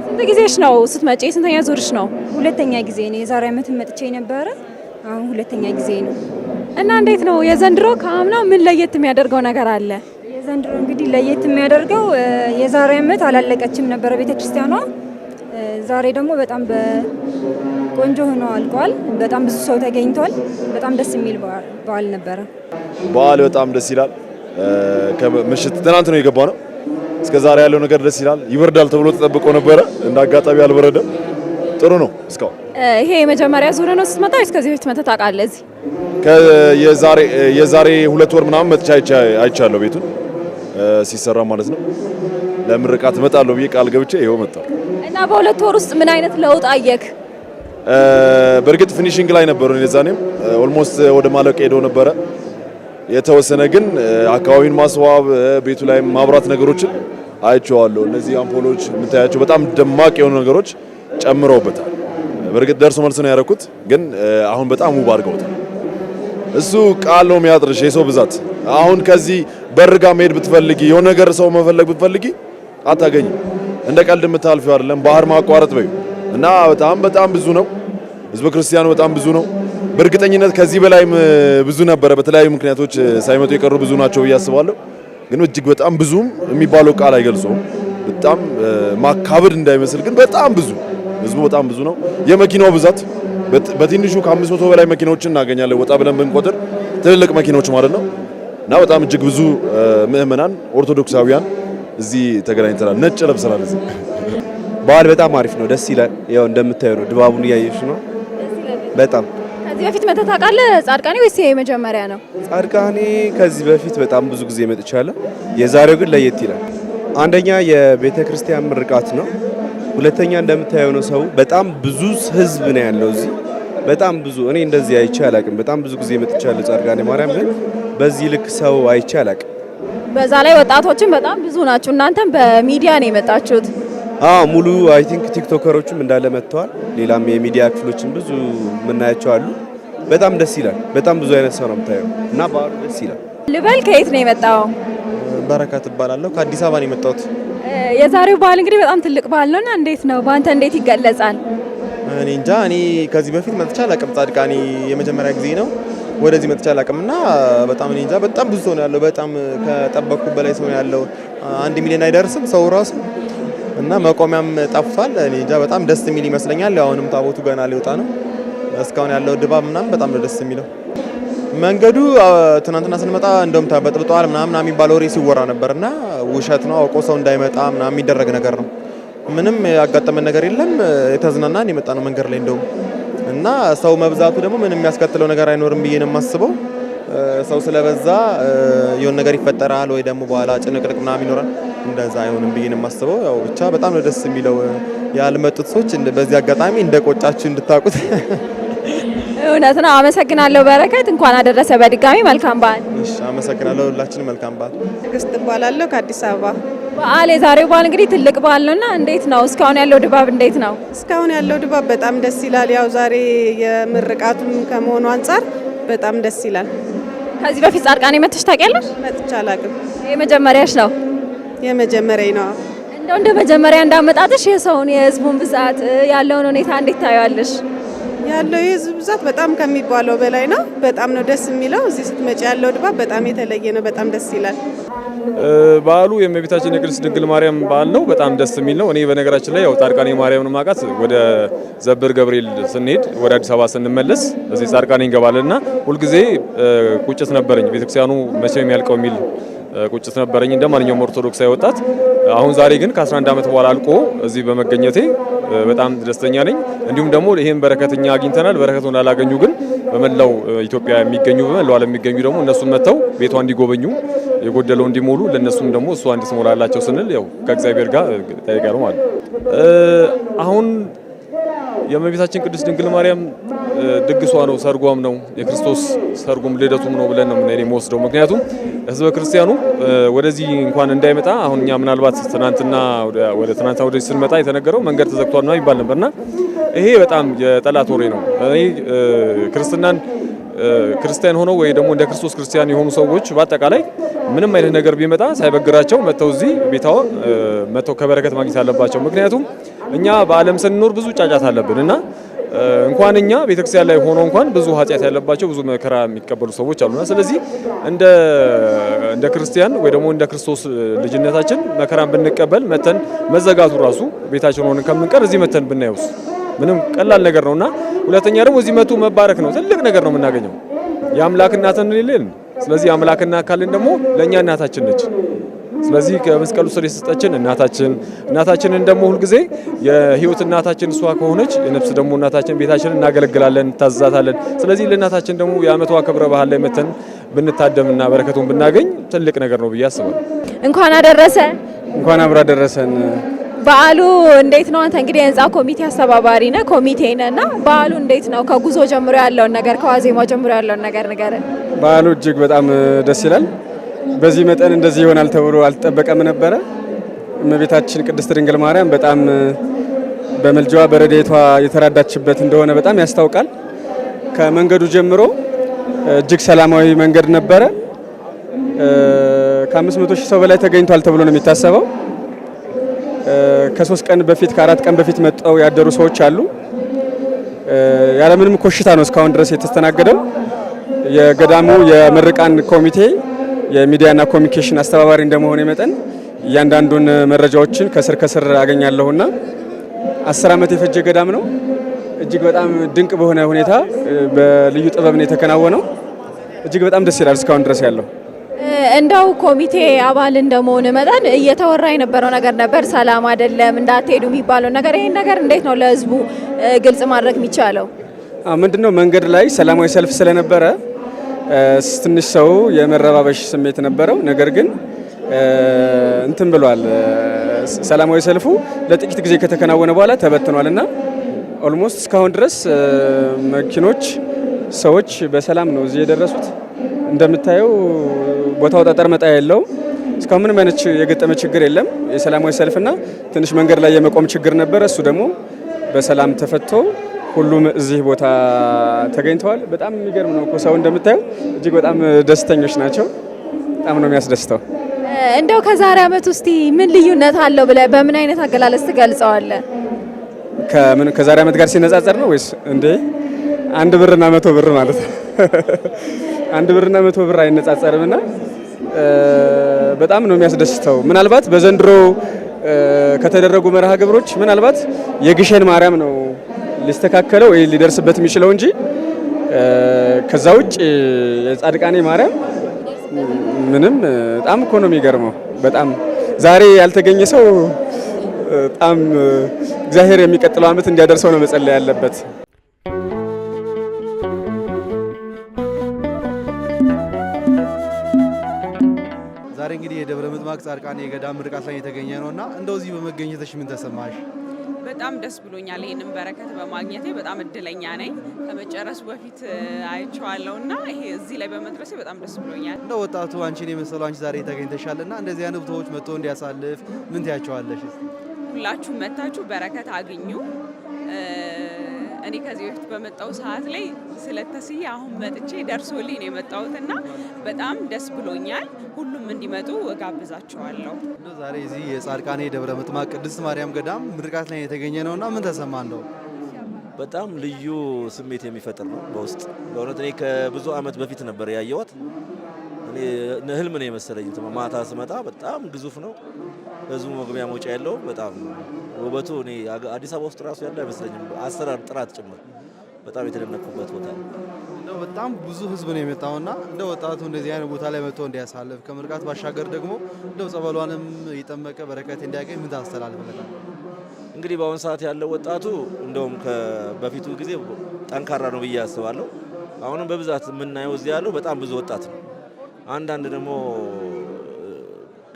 ስንት ጊዜሽ ነው ስትመጪ? ስንተኛ ዙርሽ ነው? ሁለተኛ ጊዜ ነው። የዛሬ ዓመት መጥቼ ነበረ። አሁን ሁለተኛ ጊዜ ነው። እና እንዴት ነው የዘንድሮ ከአምናው ምን ለየት የሚያደርገው ነገር አለ? የዘንድሮ እንግዲህ ለየት የሚያደርገው የዛሬ ዓመት አላለቀችም ነበረ ቤተክርስቲያኗ። ዛሬ ደግሞ በጣም በቆንጆ ሆኖ አልቋል። በጣም ብዙ ሰው ተገኝቷል። በጣም ደስ የሚል በዓል ነበረ። በዓል በጣም ደስ ይላል። ከምሽት ትናንት ነው የገባ ነው። እስከ ዛሬ ያለው ነገር ደስ ይላል። ይበርዳል ተብሎ ተጠብቆ ነበረ፣ እንደ አጋጣሚ አልበረደም። ጥሩ ነው እስካሁን። ይሄ የመጀመሪያ ዙር ነው ስትመጣ ወይስ ከዚህ በፊት መተህ ታውቃለህ? እዚህ የዛሬ 2 ወር ምናምን መጥቼ አይቻለሁ ቤቱን ሲሰራ ማለት ነው። ለምርቃት እመጣለሁ ብዬ ቃል ገብቼ ይኸው መጣሁ። እና በ2 ወር ውስጥ ምን አይነት ለውጥ አየክ? በእርግጥ finishing ላይ ነበሩ የዛኔም almost ወደ ማለቅ ሄዶ ነበረ። የተወሰነ ግን አካባቢውን ማስዋብ ቤቱ ላይ ማብራት ነገሮችን አይቼዋለሁ። እነዚህ አምፖሎች የምታያቸው በጣም ደማቅ የሆኑ ነገሮች ጨምረውበታል። በእርግጥ ደርሶ መልስ ነው ያደረኩት፣ ግን አሁን በጣም ውብ አድርገውታል። እሱ ቃል ነው የሚያጥርሽ የሰው ብዛት። አሁን ከዚህ በር ጋር መሄድ ብትፈልጊ የሆነ ነገር ሰው መፈለግ ብትፈልጊ አታገኝም። እንደ ቀልድ የምታልፊው አይደለም። ባህር ማቋረጥ በዩ እና በጣም በጣም ብዙ ነው። ህዝበ ክርስቲያኑ በጣም ብዙ ነው። በእርግጠኝነት ከዚህ በላይም ብዙ ነበረ። በተለያዩ ምክንያቶች ሳይመጡ የቀሩ ብዙ ናቸው ብዬ አስባለሁ። ግን እጅግ በጣም ብዙም የሚባለው ቃል አይገልጸውም። በጣም ማካበድ እንዳይመስል ግን በጣም ብዙ ህዝቡ በጣም ብዙ ነው። የመኪናው ብዛት በትንሹ ከ500 በላይ መኪናዎችን እናገኛለን ወጣ ብለን ብንቆጥር ትልልቅ መኪናዎች ማለት ነው። እና በጣም እጅግ ብዙ ምእመናን ኦርቶዶክሳውያን እዚህ ተገናኝተናል። ነጭ ለብሰናል እዚህ። በዓል በጣም አሪፍ ነው፣ ደስ ይላል። ያው እንደምታየው ነው፣ ድባቡን እያየሽ ነው። በጣም ከዚህ በፊት መተህ ታውቃለህ ጻድቃኔ ወይስ ይሄ የመጀመሪያ ነው? ጻድቃኔ ከዚህ በፊት በጣም ብዙ ጊዜ መጥቻለሁ። የዛሬው ግን ለየት ይላል። አንደኛ የቤተ ክርስቲያን ምርቃት ነው። ሁለተኛ እንደምታየው ነው፣ ሰው በጣም ብዙ ህዝብ ነው ያለው እዚህ። በጣም ብዙ እኔ እንደዚህ አይቼ አላቅም። በጣም ብዙ ጊዜ መጥቻለሁ ጻድቃኔ ማርያም፣ ግን በዚህ ልክ ሰው አይቼ አላቅም። በዛ ላይ ወጣቶችን በጣም ብዙ ናችሁ። እናንተም በሚዲያ ነው የመጣችሁት። አዎ ሙሉ I think ቲክቶከሮችም እንዳለ መጥተዋል። ሌላም የሚዲያ ክፍሎችም ብዙ የምናያቸው አሉ። በጣም ደስ ይላል። በጣም ብዙ አይነት ሰው ነው የምታየው እና በዓሉ ደስ ይላል። ልበል ከየት ነው የመጣው? በረከት እባላለሁ። ከአዲስ አበባ ነው የመጣሁት። የዛሬው በዓል እንግዲህ በጣም ትልቅ በዓል ነውና እንዴት ነው በአንተ እንዴት ይገለጻል? እኔ እንጃ፣ እኔ ከዚህ በፊት መጥቼ አላውቅም። ጻድቃኔ የመጀመሪያ ጊዜ ነው ወደዚህ መጥቼ አላውቅም እና በጣም እኔ እንጃ፣ በጣም ብዙ ሰው ነው ያለው። በጣም ከጠበቅኩ በላይ ሰው ነው ያለው። 1 ሚሊዮን አይደርስም ሰው ራሱ እና መቆሚያም ጠፍቷል። እኔ እንጃ፣ በጣም ደስ የሚል ይመስለኛል። አሁንም ታቦቱ ገና ሊወጣ ነው። እስካሁን ያለው ድባብ ምናምን በጣም ነው ደስ የሚለው። መንገዱ ትናንትና ስንመጣ እንደውም ተበጥብጧል ምናምን የሚባል ወሬ ሲወራ ነበርና ውሸት ነው፣ አውቆ ሰው እንዳይመጣ ምናምን የሚደረግ ነገር ነው። ምንም ያጋጠመን ነገር የለም። የተዝናናን የመጣ ነው መንገድ ላይ እንደውም እና ሰው መብዛቱ ደግሞ ምንም የሚያስከትለው ነገር አይኖርም ብዬ ነው የማስበው። ሰው ስለበዛ የሆነ ነገር ይፈጠራል ወይ ደግሞ በኋላ ጭንቅንቅ ምናምን ይኖራል። እንደዛ አይሆንም ብዬ ነው የማስበው። ያው ብቻ በጣም ነው ደስ የሚለው። ያልመጡት ሰዎች በዚህ አጋጣሚ እንደቆጫችሁ እንድታውቁት። እውነት ነው። አመሰግናለሁ በረከት። እንኳን አደረሰ በድጋሚ መልካም በዓል። እሺ፣ አመሰግናለሁ። ሁላችንም መልካም በዓል። ትዕግስት እባላለሁ ከአዲስ አበባ። በዓል የዛሬው በዓል እንግዲህ ትልቅ በዓል ነውና እንዴት ነው እስካሁን ያለው ድባብ እንዴት ነው? እስካሁን ያለው ድባብ በጣም ደስ ይላል። ያው ዛሬ የምርቃቱም ከመሆኑ አንጻር በጣም ደስ ይላል። ከዚህ በፊት ጻድቃኔ መጥተሽ ታውቂያለሽ? መጥቼ አላውቅም። የመጀመሪያሽ ነው? የመጀመሪያዬ ነው። እንደው እንደ መጀመሪያ እንዳመጣጥሽ የሰውን የህዝቡን ብዛት ያለውን ሁኔታ እንዴት ታዩዋለሽ? ያለው የህዝብ ብዛት በጣም ከሚባለው በላይ ነው። በጣም ነው ደስ የሚለው። እዚህ ስትመጪ ያለው ድባብ በጣም የተለየ ነው። በጣም ደስ ይላል። በዓሉ የእመቤታችን የቅድስት ድንግል ማርያም በዓል ነው። በጣም ደስ የሚል ነው። እኔ በነገራችን ላይ ያው ጻድቃኔ ማርያምን ማቃት ወደ ዘብር ገብርኤል ስንሄድ ወደ አዲስ አበባ ስንመለስ እዚህ ጻድቃኔ እንገባለንና ሁልጊዜ ቁጭት ነበረኝ። ቤተክርስቲያኑ መቼ ነው የሚያልቀው የሚል ቁጭት ነበረኝ እንደ ማንኛውም ኦርቶዶክሳዊ ወጣት። አሁን ዛሬ ግን ከ11 ዓመት በኋላ አልቆ እዚህ በመገኘቴ በጣም ደስተኛ ነኝ። እንዲሁም ደግሞ ይሄን በረከተኛ አግኝተናል። በረከቱን ላላገኙ ግን በመላው ኢትዮጵያ የሚገኙ በመላው ዓለም የሚገኙ ደግሞ እነሱም መጥተው ቤቷ እንዲጎበኙ የጎደለው እንዲሞሉ ለነሱም ደግሞ እሷ እንድትሞላላቸው ስንል ያው ከእግዚአብሔር ጋር ጠይቃለሁ ማለት ነው። አሁን የእመቤታችን ቅድስት ድንግል ማርያም ድግሷ ነው፣ ሰርጓም ነው፣ የክርስቶስ ሰርጉም ልደቱም ነው ብለን ነው እኔ የምወስደው። ምክንያቱም ህዝበ ክርስቲያኑ ወደዚህ እንኳን እንዳይመጣ አሁን እኛ ምናልባት ትናንትና ወደ ትናንትና ወደዚህ ስንመጣ የተነገረው መንገድ ተዘግቷል ነው ይባል ነበርና ይሄ በጣም የጠላት ወሬ ነው። እኔ ክርስትናን ክርስቲያን ሆነው ወይ ደግሞ እንደ ክርስቶስ ክርስቲያን የሆኑ ሰዎች በአጠቃላይ ምንም አይነት ነገር ቢመጣ ሳይበግራቸው መተው እዚህ ቤታው መተው ከበረከት ማግኘት አለባቸው። ምክንያቱም እኛ በዓለም ስንኖር ብዙ ጫጫት አለብን እና እንኳን እኛ ቤተክርስቲያን ላይ ሆኖ እንኳን ብዙ ኃጢአት ያለባቸው ብዙ መከራ የሚቀበሉ ሰዎች አሉና ስለዚህ እንደ ክርስቲያን ወይ ደግሞ እንደ ክርስቶስ ልጅነታችን መከራን ብንቀበል መተን መዘጋቱ ራሱ ቤታችን ሆነን ከምንቀር እዚህ መተን ብናየውስ ምንም ቀላል ነገር ነውና፣ ሁለተኛ ደግሞ እዚህ መቱ መባረክ ነው፣ ትልቅ ነገር ነው የምናገኘው። የአምላክ እናትን እንልን። ስለዚህ የአምላክ እናት ካልን ደግሞ ለኛ እናታችን ነች። ስለዚህ ከመስቀሉ ስር የሰጠችን እናታችንን ደግሞ ሁል ጊዜ የህይወት እናታችን እሷ ከሆነች የነፍስ ደግሞ እናታችን ቤታችንን እናገለግላለን፣ እንታዘዛታለን። ስለዚህ ለእናታችን ደግሞ የዓመቷ ክብረ በዓል ላይ መተን ብንታደምና በረከቱን ብናገኝ ትልቅ ነገር ነው ብዬ አስባለሁ። እንኳን አደረሰ። እንኳን አብሮ አደረሰን። በዓሉ እንዴት ነው? አንተ እንግዲህ የህንጻ ኮሚቴ አስተባባሪ ነህ፣ ኮሚቴ ነህና በዓሉ እንዴት ነው? ከጉዞ ጀምሮ ያለውን ነገር ከዋዜማው ጀምሮ ያለውን ነገር ንገረን። በዓሉ እጅግ በጣም ደስ ይላል። በዚህ መጠን እንደዚህ ይሆናል ተብሎ አልተጠበቀም ነበረ። እመቤታችን ቅድስት ድንግል ማርያም በጣም በምልጃዋ በረድኤቷ የተራዳችበት እንደሆነ በጣም ያስታውቃል። ከመንገዱ ጀምሮ እጅግ ሰላማዊ መንገድ ነበረ። ከ500 ሺህ ሰው በላይ ተገኝቷል ተብሎ ነው የሚታሰበው። ከ3 ቀን በፊት ከ4 ቀን በፊት መጥተው ያደሩ ሰዎች አሉ። ያለምንም ኮሽታ ነው እስካሁን ድረስ የተስተናገደው። የገዳሙ የምርቃን ኮሚቴ የሚዲያና ኮሚኒኬሽን አስተባባሪ እንደመሆኔ መጠን እያንዳንዱን መረጃዎችን ከስር ከስር አገኛለሁና 10 ዓመት የፈጀ ገዳም ነው። እጅግ በጣም ድንቅ በሆነ ሁኔታ በልዩ ጥበብ ነው የተከናወነው። እጅግ በጣም ደስ ይላል እስካሁን ድረስ ያለው። እንደው ኮሚቴ አባል እንደመሆን መጠን እየተወራ የነበረው ነገር ነበር፣ ሰላም አይደለም እንዳትሄዱ የሚባለው ነገር፣ ይሄን ነገር እንዴት ነው ለህዝቡ ግልጽ ማድረግ የሚቻለው? ምንድነው መንገድ ላይ ሰላማዊ ሰልፍ ስለነበረ ትንሽ ሰው የመረባበሽ ስሜት ነበረው። ነገር ግን እንትን ብሏል። ሰላማዊ ሰልፉ ለጥቂት ጊዜ ከተከናወነ በኋላ ተበትኗልና almost እስካሁን ድረስ መኪኖች፣ ሰዎች በሰላም ነው እዚህ የደረሱት። እንደምታየው ቦታው ጠጠር መጣያ የለውም። እስካሁን ምንም አይነት የገጠመ ችግር የለም። የሰላማዊ ሰልፍና ትንሽ መንገድ ላይ የመቆም ችግር ነበረ። እሱ ደግሞ በሰላም ተፈቶ ሁሉም እዚህ ቦታ ተገኝተዋል። በጣም የሚገርም ነው እኮ ሰው እንደምታየው እጅግ በጣም ደስተኞች ናቸው። በጣም ነው የሚያስደስተው። እንደው ከዛሬ ዓመት ውስጥ ምን ልዩነት አለው ብለህ በምን አይነት አገላለጽ ትገልጸዋለህ? ከምን ከዛሬ ዓመት ጋር ሲነጻጸር ነው ወይስ እንዴ? 1 ብርና 100 ብር ማለት ነው። 1 ብርና 100 ብር አይነጻጸርምና በጣም ነው የሚያስደስተው። ምናልባት በዘንድሮ ከተደረጉ መርሃ ግብሮች ምናልባት የግሸን ማርያም ነው ሊስተካከለው ወይ ሊደርስበት የሚችለው እንጂ ከዛ ውጭ የጻድቃኔ ማርያም ምንም በጣም እኮ ነው የሚገርመው። በጣም ዛሬ ያልተገኘ ሰው በጣም እግዚአብሔር የሚቀጥለው ዓመት እንዲያደርሰው ነው መጸለይ ያለበት። ዛሬ እንግዲህ የደብረ ምጥማቅ ጻድቃኔ የገዳም ምርቃት ላይ የተገኘ ነውና እንደው እዚህ በመገኘትሽ ምን ተሰማሽ? በጣም ደስ ብሎኛል። ይህንን በረከት በማግኘቴ በጣም እድለኛ ነኝ። ከመጨረሱ በፊት አይቼዋለሁ እና ይሄ እዚህ ላይ በመድረሴ በጣም ደስ ብሎኛል። እንደው ወጣቱ አንቺን የመሰሉ አንቺ ዛሬ ተገኝተሻልና እንደዚህ አይነት ቦታዎች መጥቶ እንዲያሳልፍ ምን ትያቸዋለሽ? ሁላችሁም መታችሁ በረከት አግኙ። እኔ ከዚህ በፊት በመጣው ሰዓት ላይ ስለተስዬ አሁን መጥቼ ደርሶልኝ ነው የመጣሁት እና በጣም ደስ ብሎኛል። ሁሉም እንዲመጡ እጋብዛቸዋለሁ። እንደው ዛሬ እዚህ የጻድቃኔ ደብረ ምጥማቅ ቅድስት ማርያም ገዳም ምርቃት ላይ የተገኘ ነውና ምን ተሰማ? እንደው በጣም ልዩ ስሜት የሚፈጥር ነው በውስጥ። በእውነት እኔ ከብዙ ዓመት በፊት ነበር ያየኋት። እኔ ህልም ነው የመሰለኝ። ማታ ስመጣ በጣም ግዙፍ ነው። ህዝቡ መግቢያ መውጫ ያለው በጣም ውበቱ እኔ አዲስ አበባ ውስጥ ራሱ ያለ አይመስለኝም። አሰራር ጥራት ጭምር በጣም የተደነቅኩበት ቦታ ነው። እንደው በጣም ብዙ ህዝብ ነው የመጣውና እንደው ወጣቱ እንደዚህ አይነት ቦታ ላይ መጥቶ እንዲያሳልፍ ከምርቃት ባሻገር ደግሞ እንደው ጸበሏንም የጠመቀ በረከት እንዲያገኝ ምን ታስተላልፍለታል? እንግዲህ በአሁን ሰዓት ያለው ወጣቱ እንደውም በፊቱ ጊዜ ጠንካራ ነው ብዬ አስባለሁ። አሁንም በብዛት የምናየው እዚህ ያለው በጣም ብዙ ወጣት ነው። አንዳንድ ደግሞ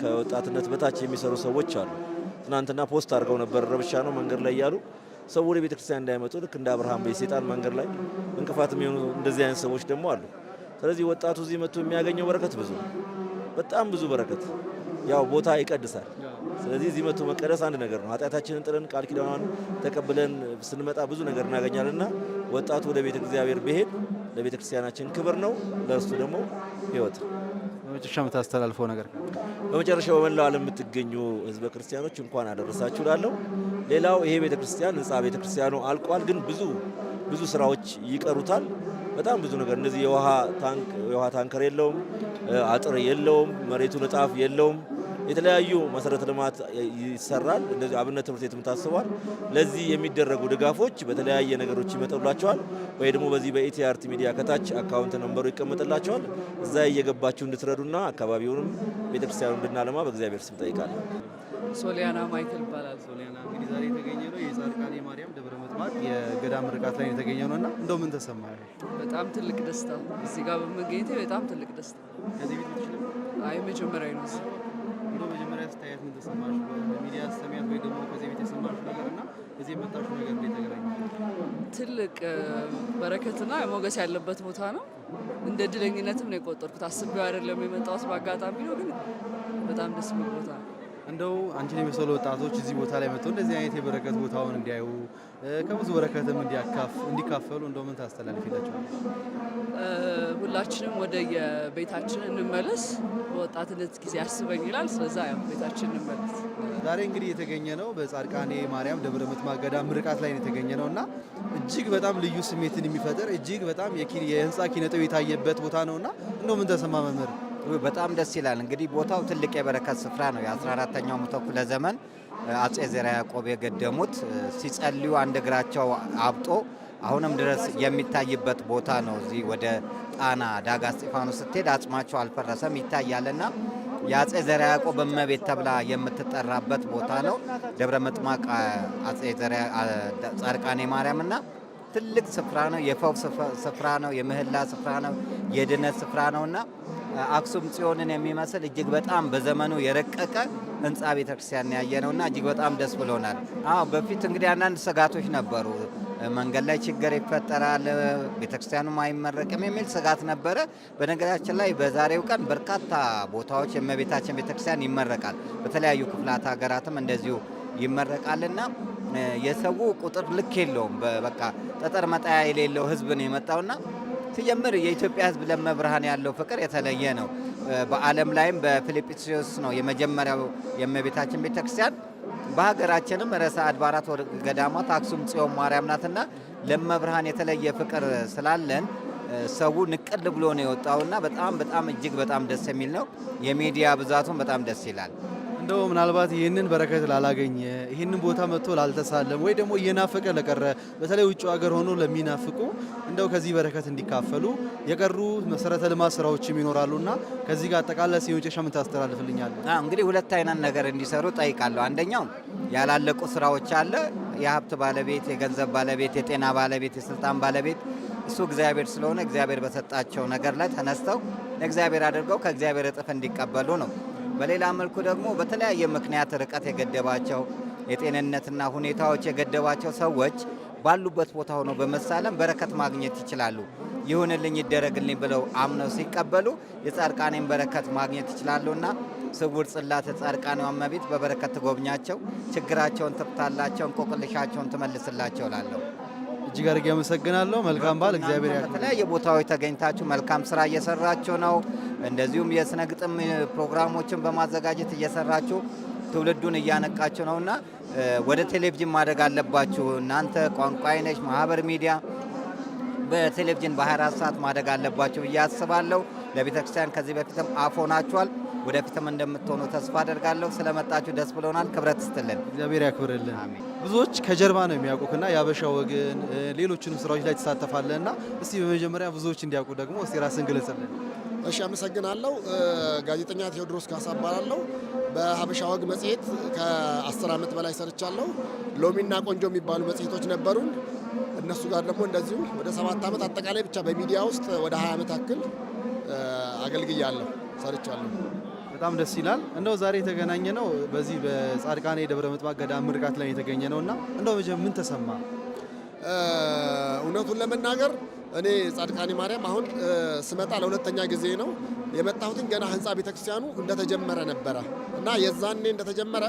ከወጣትነት በታች የሚሰሩ ሰዎች አሉ። ትናንትና post አድርገው ነበር፣ ረብሻ ነው መንገድ ላይ እያሉ ሰው ወደ ቤተክርስቲያን እንዳይመጡ ልክ እንደ አብርሃም በሰይጣን መንገድ ላይ እንቅፋት የሚሆኑ እንደዚህ አይነት ሰዎች ደግሞ አሉ። ስለዚህ ወጣቱ እዚህ መጥቶ የሚያገኘው በረከት ብዙ ነው። በጣም ብዙ በረከት። ያው ቦታ ይቀድሳል። ስለዚህ እዚህ መጥቶ መቀደስ አንድ ነገር ነው። ኃጢአታችንን ጥለን ቃል ኪዳኗን ተቀብለን ስንመጣ ብዙ ነገር እናገኛለንና ወጣቱ ወደ ቤተ እግዚአብሔር ቢሄድ ለቤተ ክርስቲያናችን ክብር ነው፣ ለእርሱ ደግሞ ሕይወት ነው። በመጨረሻ የምታስተላልፈው ነገር? በመጨረሻ በመላው ዓለም የምትገኙ ሕዝበ ክርስቲያኖች እንኳን አደረሳችሁ እላለሁ። ሌላው ይሄ ቤተ ክርስቲያን ሕንጻ ቤተ ክርስቲያኑ አልቋል፣ ግን ብዙ ብዙ ስራዎች ይቀሩታል። በጣም ብዙ ነገር እነዚህ የውሃ ታንከር የለውም፣ አጥር የለውም፣ መሬቱ ንጣፍ የለውም። የተለያዩ መሰረተ ልማት ይሰራል። እንደዚህ አብነት ትምህርት ቤትም ታስቧል። ለዚህ የሚደረጉ ድጋፎች በተለያየ ነገሮች ይመጡላቸዋል፣ ወይ ደግሞ በዚህ በኢቲአርቲ ሚዲያ ከታች account number ኡ ይቀመጥላቸዋል። እዛ እየገባችሁ እንድትረዱና አካባቢውንም ቤተክርስቲያኑ እንድናለማ በእግዚአብሔር ስም ጠይቃለሁ። ሶሊያና ማይክል ይባላል። ሶሊያና፣ እንግዲህ ዛሬ የተገኘ ነው የጻድቃኔ ማርያም ደብረ ምጥማቅ የገዳም ምርቃት ላይ የተገኘ ነውና እንደው ምን ተሰማ? በጣም ትልቅ ደስታ እዚህ ጋር በመገኘቴ በጣም ትልቅ ደስታ። ከዚህ ቤት ትችላል? አይ መጀመሪያ ነው። እንደው መጀመሪያ ስታያት ምን ተሰማሽ? በሚዲያ ስትሰሚያት ወይ ደግሞ ከዚህ ቤት የሰማሽው ነገርና እዚህ የመጣሽው ነገር እንዴት ተገናኘ? ትልቅ በረከትና ሞገስ ያለበት ቦታ ነው። እንደ እድለኝነትም ነው የቆጠርኩት። አስቤው አይደለም የመጣሁት፣ በአጋጣሚ ነው፣ ግን በጣም ደስ የሚል ቦታ ነው። እንደው አንቺን የመሰሉ ወጣቶች እዚህ ቦታ ላይ መጥተው እንደዚህ አይነት የበረከት ቦታውን እንዲያዩ ከብዙ በረከትም እንዲካፈሉ እንደው ምን ታስተላልፊላቸዋለሽ? ሁላችንም ወደ የቤታችን እንመለስ። በወጣትነት ጊዜ አስበኝ ይላል። ስለዛ ያው ቤታችን እንመለስ። ዛሬ እንግዲህ የተገኘ ነው በጻድቃኔ ማርያም ደብረ ምጥማቅ ገዳም ምርቃት ላይ የተገኘ ነውና እጅግ በጣም ልዩ ስሜትን የሚፈጥር እጅግ በጣም የህንጻ ኪነ ጥበብ የታየበት ቦታ ነውና እንደው ምን ተሰማ መምህር? በጣም ደስ ይላል። እንግዲህ ቦታው ትልቅ የበረከት ስፍራ ነው። የ14ኛው መቶ ክፍለ ዘመን አጼ ዘርዓ ያዕቆብ የገደሙት ሲጸልዩ አንድ እግራቸው አብጦ አሁንም ድረስ የሚታይበት ቦታ ነው። እዚህ ወደ ጣና ዳጋ እስጢፋኖስ ስትሄድ አጽማቸው አልፈረሰም ይታያልና የአጼ ዘርዓ ያዕቆብ እመቤት ተብላ የምትጠራበት ቦታ ነው። ደብረ ምጥማቅ አጼ ዘርዓ ጻድቃኔ ማርያምና ትልቅ ስፍራ ነው። የፈውስ ስፍራ ነው። የምህላ ስፍራ ነው። የድነት ስፍራ ነውና አክሱም ጽዮንን የሚመስል እጅግ በጣም በዘመኑ የረቀቀ ህንፃ ቤተክርስቲያን ያየ ነውና እጅግ በጣም ደስ ብሎናል። አዎ በፊት እንግዲህ አንዳንድ ስጋቶች ነበሩ። መንገድ ላይ ችግር ይፈጠራል፣ ቤተክርስቲያኑም አይመረቅም የሚል ስጋት ነበረ። በነገራችን ላይ በዛሬው ቀን በርካታ ቦታዎች የእመቤታችን ቤተክርስቲያን ይመረቃል። በተለያዩ ክፍላት ሀገራትም እንደዚሁ ይመረቃልና የሰው ቁጥር ልክ የለውም። በቃ ጠጠር መጣያ የሌለው ህዝብ ነው የመጣውና ሲጀምር የኢትዮጵያ ህዝብ ለመብርሃን ያለው ፍቅር የተለየ ነው። በዓለም ላይም በፊልጵስዩስ ነው የመጀመሪያው የእመቤታችን ቤተክርስቲያን። በሀገራችንም ርዕሰ አድባራት ገዳማት አክሱም ጽዮን ማርያም ናትና ለመብርሃን የተለየ ፍቅር ስላለን ሰው ንቅል ብሎ ነው የወጣውና በጣም በጣም እጅግ በጣም ደስ የሚል ነው። የሚዲያ ብዛቱን በጣም ደስ ይላል። እንደው ምናልባት ይህንን በረከት ላላገኘ ይህንን ቦታ መጥቶ ላልተሳለም ወይ ደግሞ እየናፈቀ ለቀረ በተለይ ውጭ ሀገር ሆኖ ለሚናፍቁ እንደው ከዚህ በረከት እንዲካፈሉ የቀሩ መሰረተ ልማት ስራዎችም ይኖራሉና ከዚህ ጋር አጠቃላይ ሲመጨረሻ ምን ታስተላልፍልኛለህ? እንግዲህ ሁለት አይነት ነገር እንዲሰሩ ጠይቃለሁ። አንደኛው ያላለቁ ስራዎች አለ። የሀብት ባለቤት፣ የገንዘብ ባለቤት፣ የጤና ባለቤት፣ የስልጣን ባለቤት እሱ እግዚአብሔር ስለሆነ እግዚአብሔር በሰጣቸው ነገር ላይ ተነስተው ለእግዚአብሔር አድርገው ከእግዚአብሔር እጥፍ እንዲቀበሉ ነው። በሌላ መልኩ ደግሞ በተለያየ ምክንያት ርቀት የገደባቸው፣ የጤንነትና ሁኔታዎች የገደባቸው ሰዎች ባሉበት ቦታ ሆነው በመሳለም በረከት ማግኘት ይችላሉ። ይሁንልኝ ይደረግልኝ ብለው አምነው ሲቀበሉ የጻድቃኔን በረከት ማግኘት ይችላሉና ስውር ጽላተ ጻድቃኔዋ እመቤት በበረከት ትጎብኛቸው፣ ችግራቸውን ትፍታላቸው፣ እንቆቅልሻቸውን ትመልስላቸው እላለሁ። እጅግ አድርጌ አመሰግናለሁ። መልካም በዓል። እግዚአብሔር ያክብር። በተለያየ ቦታዎች ተገኝታችሁ መልካም ስራ እየሰራችሁ ነው። እንደዚሁም የስነ ግጥም ፕሮግራሞችን በማዘጋጀት እየሰራችሁ ትውልዱን እያነቃችሁ ነውና ወደ ቴሌቪዥን ማደግ አለባችሁ። እናንተ ቋንቋዬ ነሽ ማህበር ሚዲያ በቴሌቪዥን በ24 ሰዓት ማደግ አለባችሁ ብዬ አስባለሁ። ለቤተ ክርስቲያን ከዚህ በፊትም አፍ ሆናችኋል፣ ወደፊትም እንደምትሆኑ ተስፋ አደርጋለሁ። ስለመጣችሁ ደስ ብሎናል። ክብረት ይስጥልን። እግዚአብሔር ያክብርልን። ብዙዎች ከጀርባ ነው የሚያውቁትና የአበሻ ወግን ሌሎችንም ስራዎች ላይ ትሳተፋለህና እስቲ በመጀመሪያ ብዙዎች እንዲያውቁ ደግሞ እስቲ ራስን ግለጽልን። እሺ፣ አመሰግናለሁ። ጋዜጠኛ ቴዎድሮስ ካሳ እባላለሁ። በሀበሻ ወግ መጽሔት ከ10 ዓመት በላይ ሰርቻለሁ። ሎሚና ቆንጆ የሚባሉ መጽሔቶች ነበሩን። እነሱ ጋር ደግሞ እንደዚሁ ወደ 7 ዓመት፣ አጠቃላይ ብቻ በሚዲያ ውስጥ ወደ 20 ዓመት ያክል አገልግያለሁ፣ ሰርቻለሁ። በጣም ደስ ይላል። እንደው ዛሬ የተገናኘ ነው በዚህ በጻድቃኔ ደብረ ምጥማቅ ገዳም ምርቃት ላይ የተገኘ ነውና እንደው ምን ተሰማ? እውነቱን ለመናገር እኔ ጻድቃኔ ማርያም አሁን ስመጣ ለሁለተኛ ጊዜ ነው የመጣሁትን። ገና ህንፃ ቤተክርስቲያኑ እንደተጀመረ ነበረ እና የዛኔ እንደተጀመረ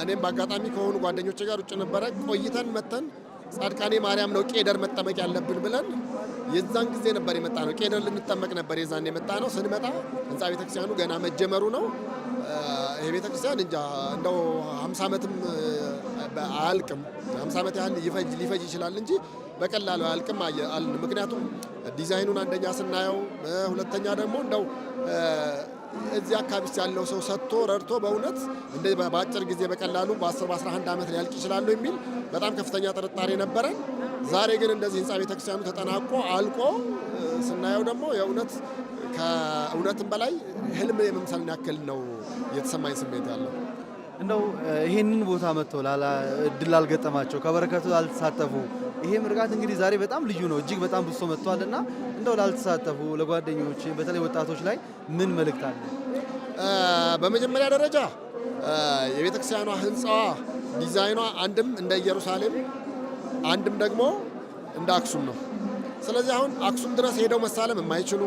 እኔም በአጋጣሚ ከሆኑ ጓደኞቼ ጋር ውጭ ነበረ ቆይተን መተን ጻድቃኔ ማርያም ነው ቄደር መጠመቅ ያለብን ብለን የዛን ጊዜ ነበር የመጣ ነው። ቄደር ልንጠመቅ ነበር የዛን የመጣ ነው። ስንመጣ ህንፃ ቤተክርስቲያኑ ገና መጀመሩ ነው። ይሄ ቤተክርስቲያን እንጃ እንደው 50 ዓመትም አያልቅም። 50 ዓመት ያህል ሊፈጅ ይችላል እንጂ በቀላሉ አያልቅም አልን። ምክንያቱም ዲዛይኑን አንደኛ ስናየው፣ ሁለተኛ ደግሞ እንደው እዚህ አካባቢ ያለው ሰው ሰጥቶ ረድቶ በእውነት እንደ በአጭር ጊዜ በቀላሉ በ10 በ11 ዓመት ሊያልቅ ይችላሉ የሚል በጣም ከፍተኛ ጥርጣሬ ነበረን። ዛሬ ግን እንደዚህ ህንፃ ቤተክርስቲያኑ ተጠናቆ አልቆ ስናየው ደግሞ የእውነት ከእውነትም በላይ ህልም የመምሰልን ያክል ነው የተሰማኝ ስሜት ያለው። እንደው ይሄንን ቦታ መጥተው እድል ላልገጠማቸው፣ ከበረከቱ ላልተሳተፉ፣ ይሄ ምርቃት እንግዲህ ዛሬ በጣም ልዩ ነው። እጅግ በጣም ብዙ ሰው መጥቷልና እንደው ላልተሳተፉ ለጓደኞች፣ በተለይ ወጣቶች ላይ ምን መልእክት አለ? በመጀመሪያ ደረጃ የቤተክርስቲያኗ ህንፃዋ ዲዛይኗ አንድም እንደ ኢየሩሳሌም አንድም ደግሞ እንደ አክሱም ነው። ስለዚህ አሁን አክሱም ድረስ ሄደው መሳለም የማይችሉ፣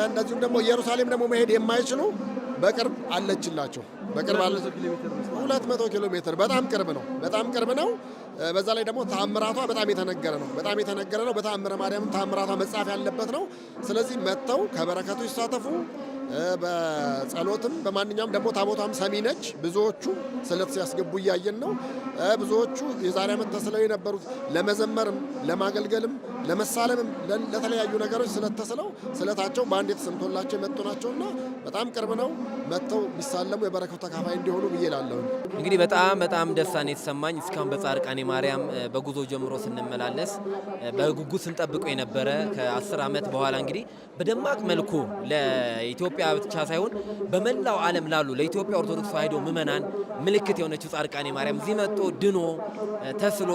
እንደዚሁም ደግሞ ኢየሩሳሌም ደግሞ መሄድ የማይችሉ በቅርብ አለችላቸው። በቅርብ አለ፣ 200 ኪሎ ሜትር በጣም ቅርብ ነው። በጣም ቅርብ ነው። በዛ ላይ ደግሞ ተአምራቷ በጣም የተነገረ ነው። በጣም የተነገረ ነው። በተአምረ ማርያም ተአምራቷ መጻፍ ያለበት ነው። ስለዚህ መጥተው ከበረከቱ ይሳተፉ። በጸሎትም በማንኛውም ደግሞ ታቦቷም ሰሚ ነች። ብዙዎቹ ስለት ሲያስገቡ እያየን ነው። ብዙዎቹ የዛሬ ዓመት ተስለው የነበሩት ለመዘመርም፣ ለማገልገልም፣ ለመሳለምም ለተለያዩ ነገሮች ስለት ተስለው ስለታቸው በአንድ የተሰምቶላቸው የመጡ ናቸውና በጣም ቅርብ ነው። መጥተው ቢሳለሙ የበረከቱ ተካፋይ እንዲሆኑ ብዬ እላለሁ። እንግዲህ በጣም በጣም ደስታ ነው የተሰማኝ። እስካሁን በጻድቃኔ ማርያም በጉዞ ጀምሮ ስንመላለስ በጉጉት ስንጠብቀው የነበረ ከ10 ዓመት በኋላ እንግዲህ በደማቅ መልኩ ለኢትዮጵያ ብቻ ሳይሆን በመላው ዓለም ላሉ ለኢትዮጵያ ኦርቶዶክስ ተዋሕዶ ምእመናን ምልክት የሆነችው ጻድቃኔ ማርያም እዚህ መጥቶ ድኖ ተስሎ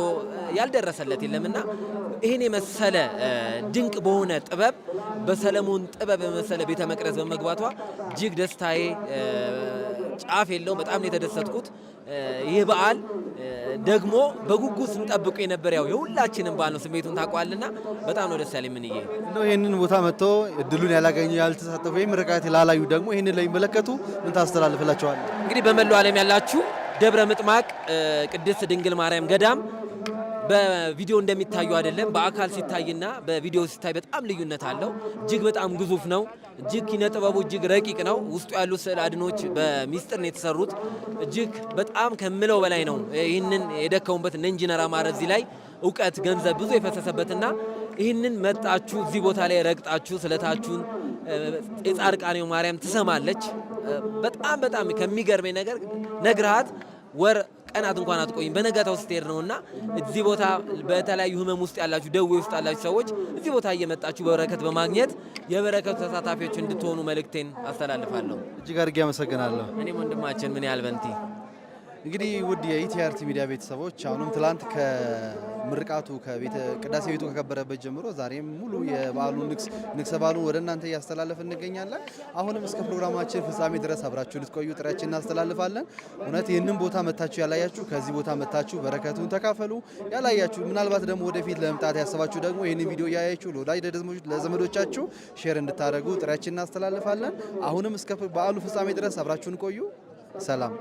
ያልደረሰለት የለምና ይህን የመሰለ ድንቅ በሆነ ጥበብ በሰለሞን ጥበብ በመሰለ ቤተ መቅደስ በመግባቷ እጅግ ደስታዬ ጫፍ የለውም። በጣም ነው የተደሰትኩት። ይህ በዓል ደግሞ በጉጉት ስንጠብቁ የነበር ያው የሁላችንም በዓል ነው። ስሜቱን ታውቀዋልና በጣም ነው ደስ ያለኝ። ምንዬ እንደው ይህንን ቦታ መጥቶ እድሉን ያላገኙ፣ ያልተሳተፉ ወይም ርቀት ላላዩ ደግሞ ይህንን ለሚመለከቱ ምን ታስተላልፍላቸዋለህ? እንግዲህ በመላው ዓለም ያላችሁ ደብረ ምጥማቅ ቅድስት ድንግል ማርያም ገዳም በቪዲዮ እንደሚታዩ አይደለም። በአካል ሲታይና በቪዲዮ ሲታይ በጣም ልዩነት አለው። እጅግ በጣም ግዙፍ ነው። እጅግ ኪነ ጥበቡ እጅግ ረቂቅ ነው። ውስጡ ያሉ ስዕል አድኖች በሚስጥር ነው የተሰሩት። እጅግ በጣም ከምለው በላይ ነው። ይህንን የደከሙበት እነ ኢንጂነር አማረ እዚህ ላይ እውቀት፣ ገንዘብ ብዙ የፈሰሰበትና ይህንን መጣችሁ እዚህ ቦታ ላይ ረግጣችሁ ስለታችሁን የጻድቃኔው ማርያም ትሰማለች። በጣም በጣም ከሚገርመኝ ነገር ነግርሃት ወር ቀናት እንኳን አትቆይም። በነጋታው ስትሄድ ነውና እዚህ ቦታ በተለያዩ ህመም ውስጥ ያላችሁ፣ ደዌ ውስጥ ያላችሁ ሰዎች እዚህ ቦታ እየመጣችሁ በረከት በማግኘት የበረከቱ ተሳታፊዎች እንድትሆኑ መልእክቴን አስተላልፋለሁ። እጅግ አድርጌ አመሰግናለሁ። እኔም ወንድማችን ምን ያህል በንቲ። እንግዲህ ውድ የኢቲአርቲ ሚዲያ ቤተሰቦች፣ አሁንም ትላንት ከምርቃቱ ከቤተ ቅዳሴ ቤቱ ከከበረበት ጀምሮ ዛሬም ሙሉ የበዓሉን ንግስ ንግሰ በዓሉን ወደ እናንተ እያስተላለፍን እንገኛለን። አሁንም እስከ ፕሮግራማችን ፍጻሜ ድረስ አብራችሁ ልትቆዩ ጥሪያችን እናስተላልፋለን። እውነት ይህንን ቦታ መታችሁ ያላያችሁ ከዚህ ቦታ መታችሁ በረከቱን ተካፈሉ። ያላያችሁ፣ ምናልባት ደግሞ ወደፊት ለመምጣት ያሰባችሁ ደግሞ ይህንን ቪዲዮ እያያችሁ ለወዳጅ ለዘመዶቻችሁ share እንድታደርጉ ጥሪያችን እናስተላልፋለን። አሁንም እስከ በዓሉ ፍጻሜ ድረስ አብራችሁን ቆዩ። ሰላም።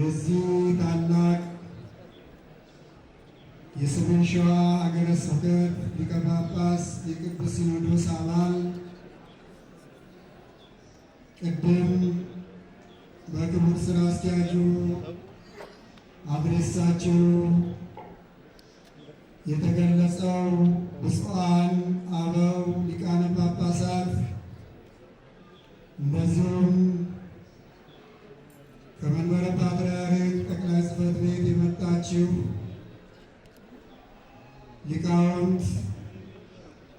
የዚህ ታላቅ የሰሜን ሸዋ ሀገረ ስብከት ሊቀ ጳጳስ፣ የቅዱስ ሲኖዶስ አባል፣ ቅድም በክቡር ስራ አስኪያጁ አድሬሳችሁ የተገለጸው ብፁዓን አበው ሊቃነ ጳጳሳት፣ እንደዚሁም ከመንበረ ፓትርያርክ ጠቅላይ ጽሕፈት ቤት የመጣችሁ ሊቃውንት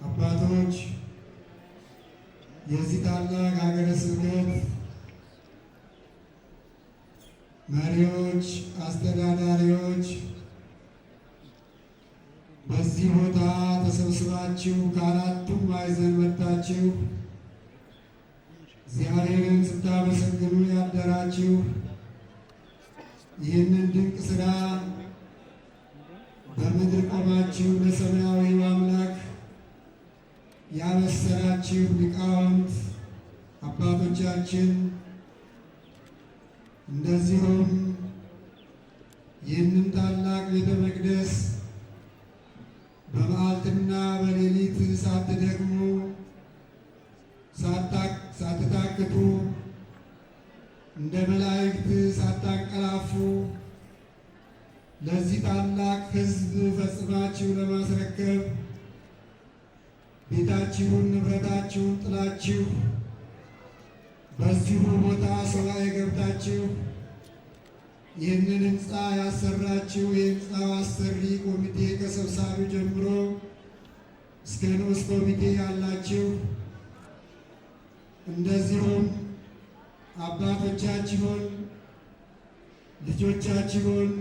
አባቶች፣ የዚህ ታላቅ ሀገረ ስብከት መሪዎች፣ አስተዳዳሪዎች፣ በዚህ ቦታ ተሰብስባችሁ ከአራቱም ማዕዘን መጥታችሁ እግዚአብሔርን ስታመሰግኑ ያደራችሁ፣ ይህንን ድንቅ ስራ በምድር ቆማችሁ ለሰማያዊው አምላክ ያበሰራችሁ ሊቃውንት አባቶቻችን፣ እንደዚሁም ይህንን ታላቅ ቤተ መቅደስ በመዓልትና በሌሊት ሳትደክሙ ሳትታክቱ እንደ መላእክት ሳታንቀላፉ ለዚህ ታላቅ ሕዝብ ፈጽማችሁ ለማስረከብ ቤታችሁን ንብረታችሁን ጥላችሁ በዚሁ ቦታ ሱባኤ ገብታችሁ ይህንን ሕንፃ ያሰራችሁ የሕንፃው አሰሪ ኮሚቴ ከሰብሳቢው ጀምሮ እስከ ንዑስ ኮሚቴ ያላችሁ፣ እንደዚሁም አባቶቻችሁን ልጆቻችሁን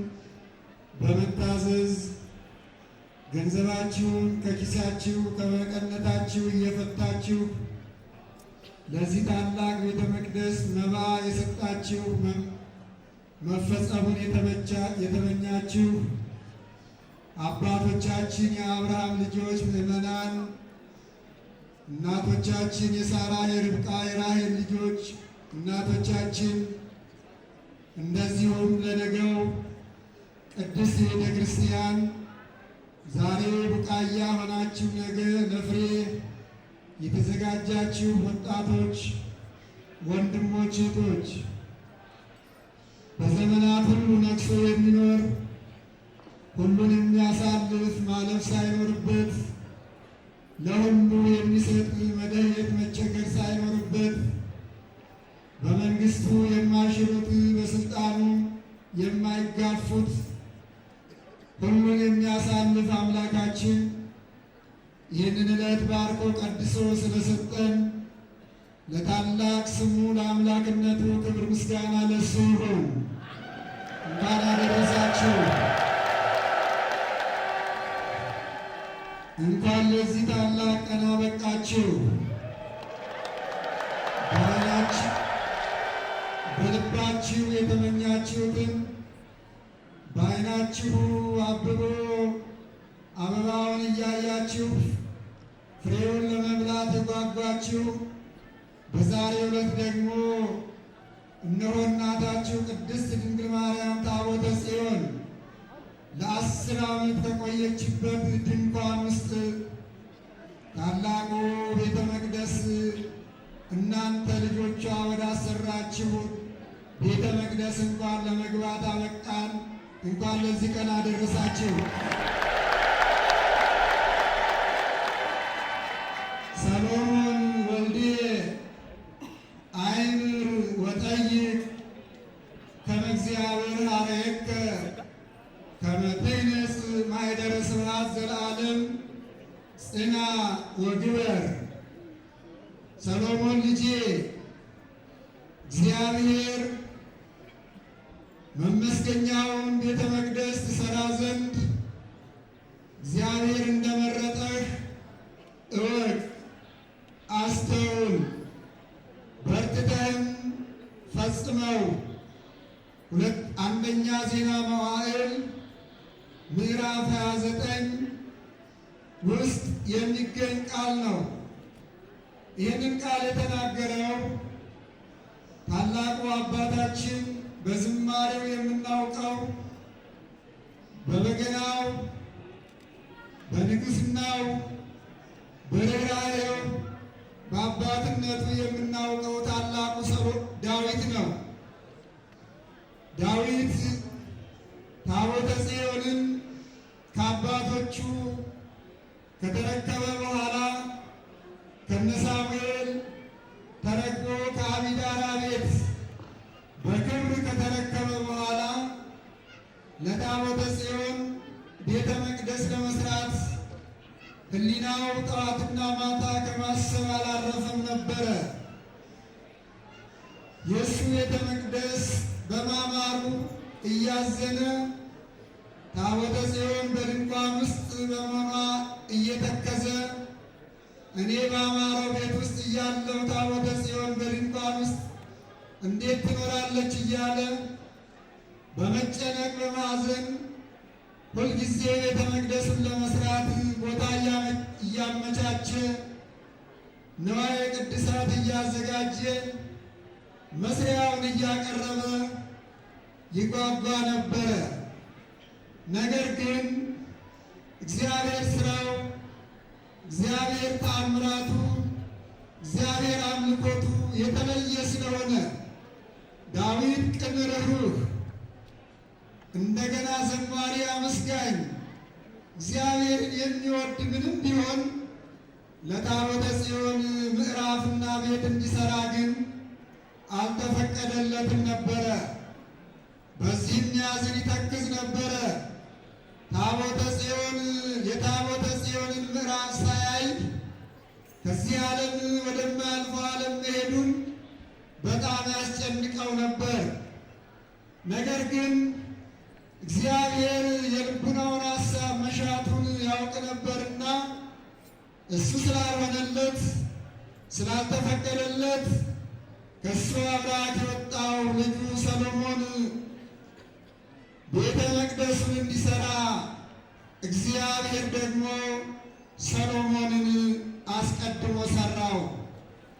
በመታዘዝ ገንዘባችሁን ከኪሳችሁ ከመቀነታችሁ እየፈታችሁ ለዚህ ታላቅ ቤተ መቅደስ መባ የሰጣችሁ፣ መፈጸሙን የተመኛችሁ አባቶቻችን የአብርሃም ልጆች ምዕመናን፣ እናቶቻችን የሳራ፣ የርብቃ፣ የራሔል ልጆች እናቶቻችን፣ እንደዚሁም ለነገው ቅድስት ቤተ ክርስቲያን ዛሬ ቡቃያ ሆናችሁ ነገ ለፍሬ የተዘጋጃችሁ ወጣቶች፣ ወንድሞች፣ እህቶች፣ በዘመናት ሁሉ ነግሶ የሚኖር፣ ሁሉን የሚያሳልፍ፣ ማለፍ ሳይኖርበት ለሁሉ የሚሰጥ፣ መደየት መቸገር ሳይኖርበት፣ በመንግስቱ የማይሽሩት፣ በስልጣኑ የማይጋፉት፣ ሁሉን የሚያሳልፍ አምላካችን ይህንን ዕለት ባርኮ ቀድሶ ስለሰጠን ለታላቅ ስሙ ለአምላክነቱ ክብር ምስጋና ለሱ ይሁን። እንኳን አደረሳችሁ። እንኳን ለዚህ ታላቅ ቀን አበቃችሁ። በዓይናችሁ በልባችሁ የተመኛችሁትን፣ በዓይናችሁ አብቦ አበባውን እያያችሁ ፍሬውን ለመብላት የጓጓችሁ፣ በዛሬው ዕለት ደግሞ እነሆ እናታችሁ ቅድስት ድንግል ማርያም ታቦተ ጽዮን ለ10 ዓመት ከቆየችበት ድንኳን ውስጥ ታላቁ ቤተ መቅደስ እናንተ ልጆቿ ወዳሰራችሁት ቤተ መቅደስ እንኳን ለመግባት አበቃን። እንኳን ለዚህ ቀን አደረሳችሁ። ሰሎሞን ወልድየ አእምር ወጠይቅ ከመ እግዚአብሔር ኀረየከ ከመ ትህነጽ ማኅደረ ስብሐት ዘለዓለም ጽና ወግበር። ሰሎሞን ልጄ፣ እግዚአብሔር መመስገኛውን ቤተ መቅደስ ትሠራ ዘንድ እግዚአብሔር እንደመረጠህ እወቅ፣ አስተውል፣ በርትተህም ፈጽመው። አንደኛ ዜና መዋዕል ምዕራፍ 29 ውስጥ የሚገኝ ቃል ነው። ይህንን ቃል የተናገረው ታላቁ አባታችን በዝማሬው የምናውቀው፣ በበገናው፣ በንግስናው፣ በርኅራኄው፣ በአባትነቱ የምናውቀው ታላቁ ሰው ዳዊት ነው። ዳዊት ታቦተ ጽዮንን ከአባቶቹ ከተረከበ በኋላ፣ ከነ ሳሙኤል ተረክቦ፣ ከአቢዳራ ቤት በክብር ከተረከበ በኋላ ለታቦተ ጽዮን ቤተ መቅደስ ለመስራት ሕሊናው ጠዋትና ማታ ከማሰብ አላረፈም ነበረ። የእሱ ቤተ መቅደስ በማማሩ እያዘነ፣ ታቦተ ጽዮን በድንኳን ውስጥ በመሆኗ እየተከዘ፣ እኔ በአማረው ቤት ውስጥ እያለሁ ታቦተ ጽዮን በድንኳን ውስጥ እንዴት ትኖራለች እያለ በመጨነቅ በማዘን ሁልጊዜ ቤተ መቅደሱን ለመስራት ቦታ እያመቻቸ፣ ንዋየ ቅድሳት እያዘጋጀ፣ መስሪያውን እያቀረበ ይጓጓ ነበረ። ነገር ግን እግዚአብሔር ስራው፣ እግዚአብሔር ተአምራቱ፣ እግዚአብሔር አምልኮቱ የተለየ ስለሆነ፣ ዳዊት ቅን ርኅሩህ፣ እንደገና ዘማሪ አመስጋኝ፣ እግዚአብሔርን የሚወድ ምንም ቢሆን ለታቦተ ጽዮን ምዕራፍና ቤት እንዲሰራ ግን አልተፈቀደለትም ነበረ። በዚህም ያዝን ይተክዝ ነበረ። ታቦተ ጽዮን የታቦተ ጽዮንን ምዕራፍ ሳያይ ከዚህ ዓለም ወደማያልፈው ዓለም መሄዱን በጣም ያስጨንቀው ነበር። ነገር ግን እግዚአብሔር የልቡናውን ሐሳብ መሻቱን ያውቅ ነበርና እሱ ስላልሆነለት፣ ስላልተፈቀደለት፣ ከእሱ አብራክ የወጣው ልጁ ሰሎሞን ቤተ መቅደሱን እንዲሰራ እግዚአብሔር ደግሞ ሰሎሞንን አስቀድሞ ሰራው።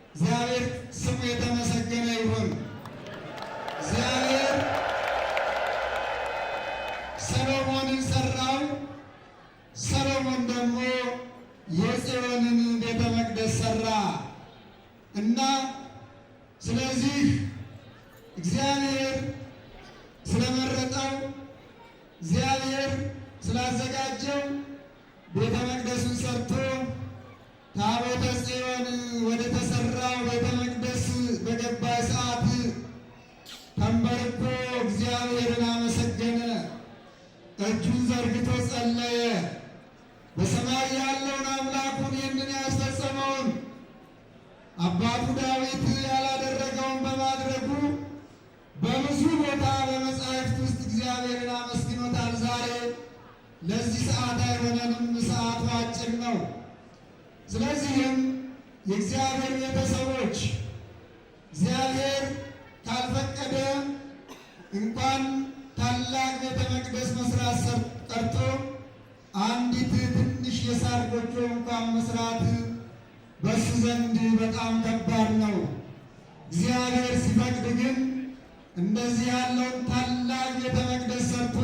እግዚአብሔር ስሙ የተመሰገነ ይሁን። እግዚአብሔር ሰሎሞንን ሰራው። ሰሎሞን ደግሞ የጽዮንን ቤተ መቅደስ ሰራ። እና ስለዚህ እግዚአብሔር ስለመረጠው፣ እግዚአብሔር ስላዘጋጀው ቤተ መቅደሱን ሰርቶ ታቦተ ጽዮን ወደ ተሰራው ቤተ መቅደስ በገባ ሰዓት ተንበርኮ እግዚአብሔርን አመሰገነ። እጁን ዘርግቶ ጸለየ። በሰማይ ያለውን አምላኩን፣ ይህንን ያስፈጸመውን፣ አባቱ ዳዊት ያላደረገውን በማድረጉ በብዙ ቦታ በመጻሕፍት ውስጥ እግዚአብሔርን አመስግኖታል። ዛሬ ለዚህ ሰዓት አይሆነንም፣ ሰዓቱ አጭር ነው። ስለዚህም የእግዚአብሔር ቤተሰቦች፣ እግዚአብሔር ካልፈቀደ እንኳን ታላቅ ቤተ መቅደስ መስራት ቀርቶ አንዲት ትንሽ የሳር ጎጆ እንኳን መስራት በሱ ዘንድ በጣም ከባድ ነው። እግዚአብሔር ሲፈቅድ ግን እንደዚህ ያለውን ታላቅ ቤተ መቅደስ ሰርቶ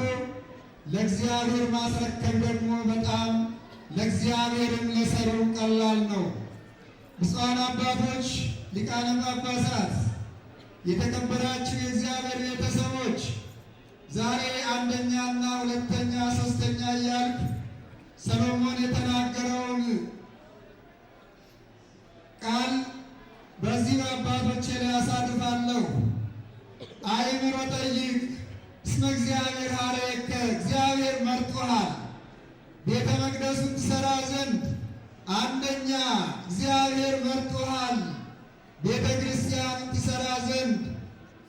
ለእግዚአብሔር ማስረከብ ደግሞ በጣም ለእግዚአብሔርም ለሰሪው ቀላል ነው። ብፁዓን አባቶች ሊቃነ ጳጳሳት፣ የተከበራችሁ የእግዚአብሔር ቤተሰቦች፣ ዛሬ አንደኛና ሁለተኛ ሶስተኛ እያልኩ ሰሎሞን የተናገረውን ቃል በዚህ በአባቶቼ ላይ አሳርፋለሁ። አእምሮ ጠይቅ እስመ እግዚአብሔር ሐረየከ፣ እግዚአብሔር መርጦሃል ቤተ መቅደሱን ትሰራ ዘንድ። አንደኛ እግዚአብሔር መርጦሃል ቤተ ክርስቲያኑን ትሰራ ዘንድ።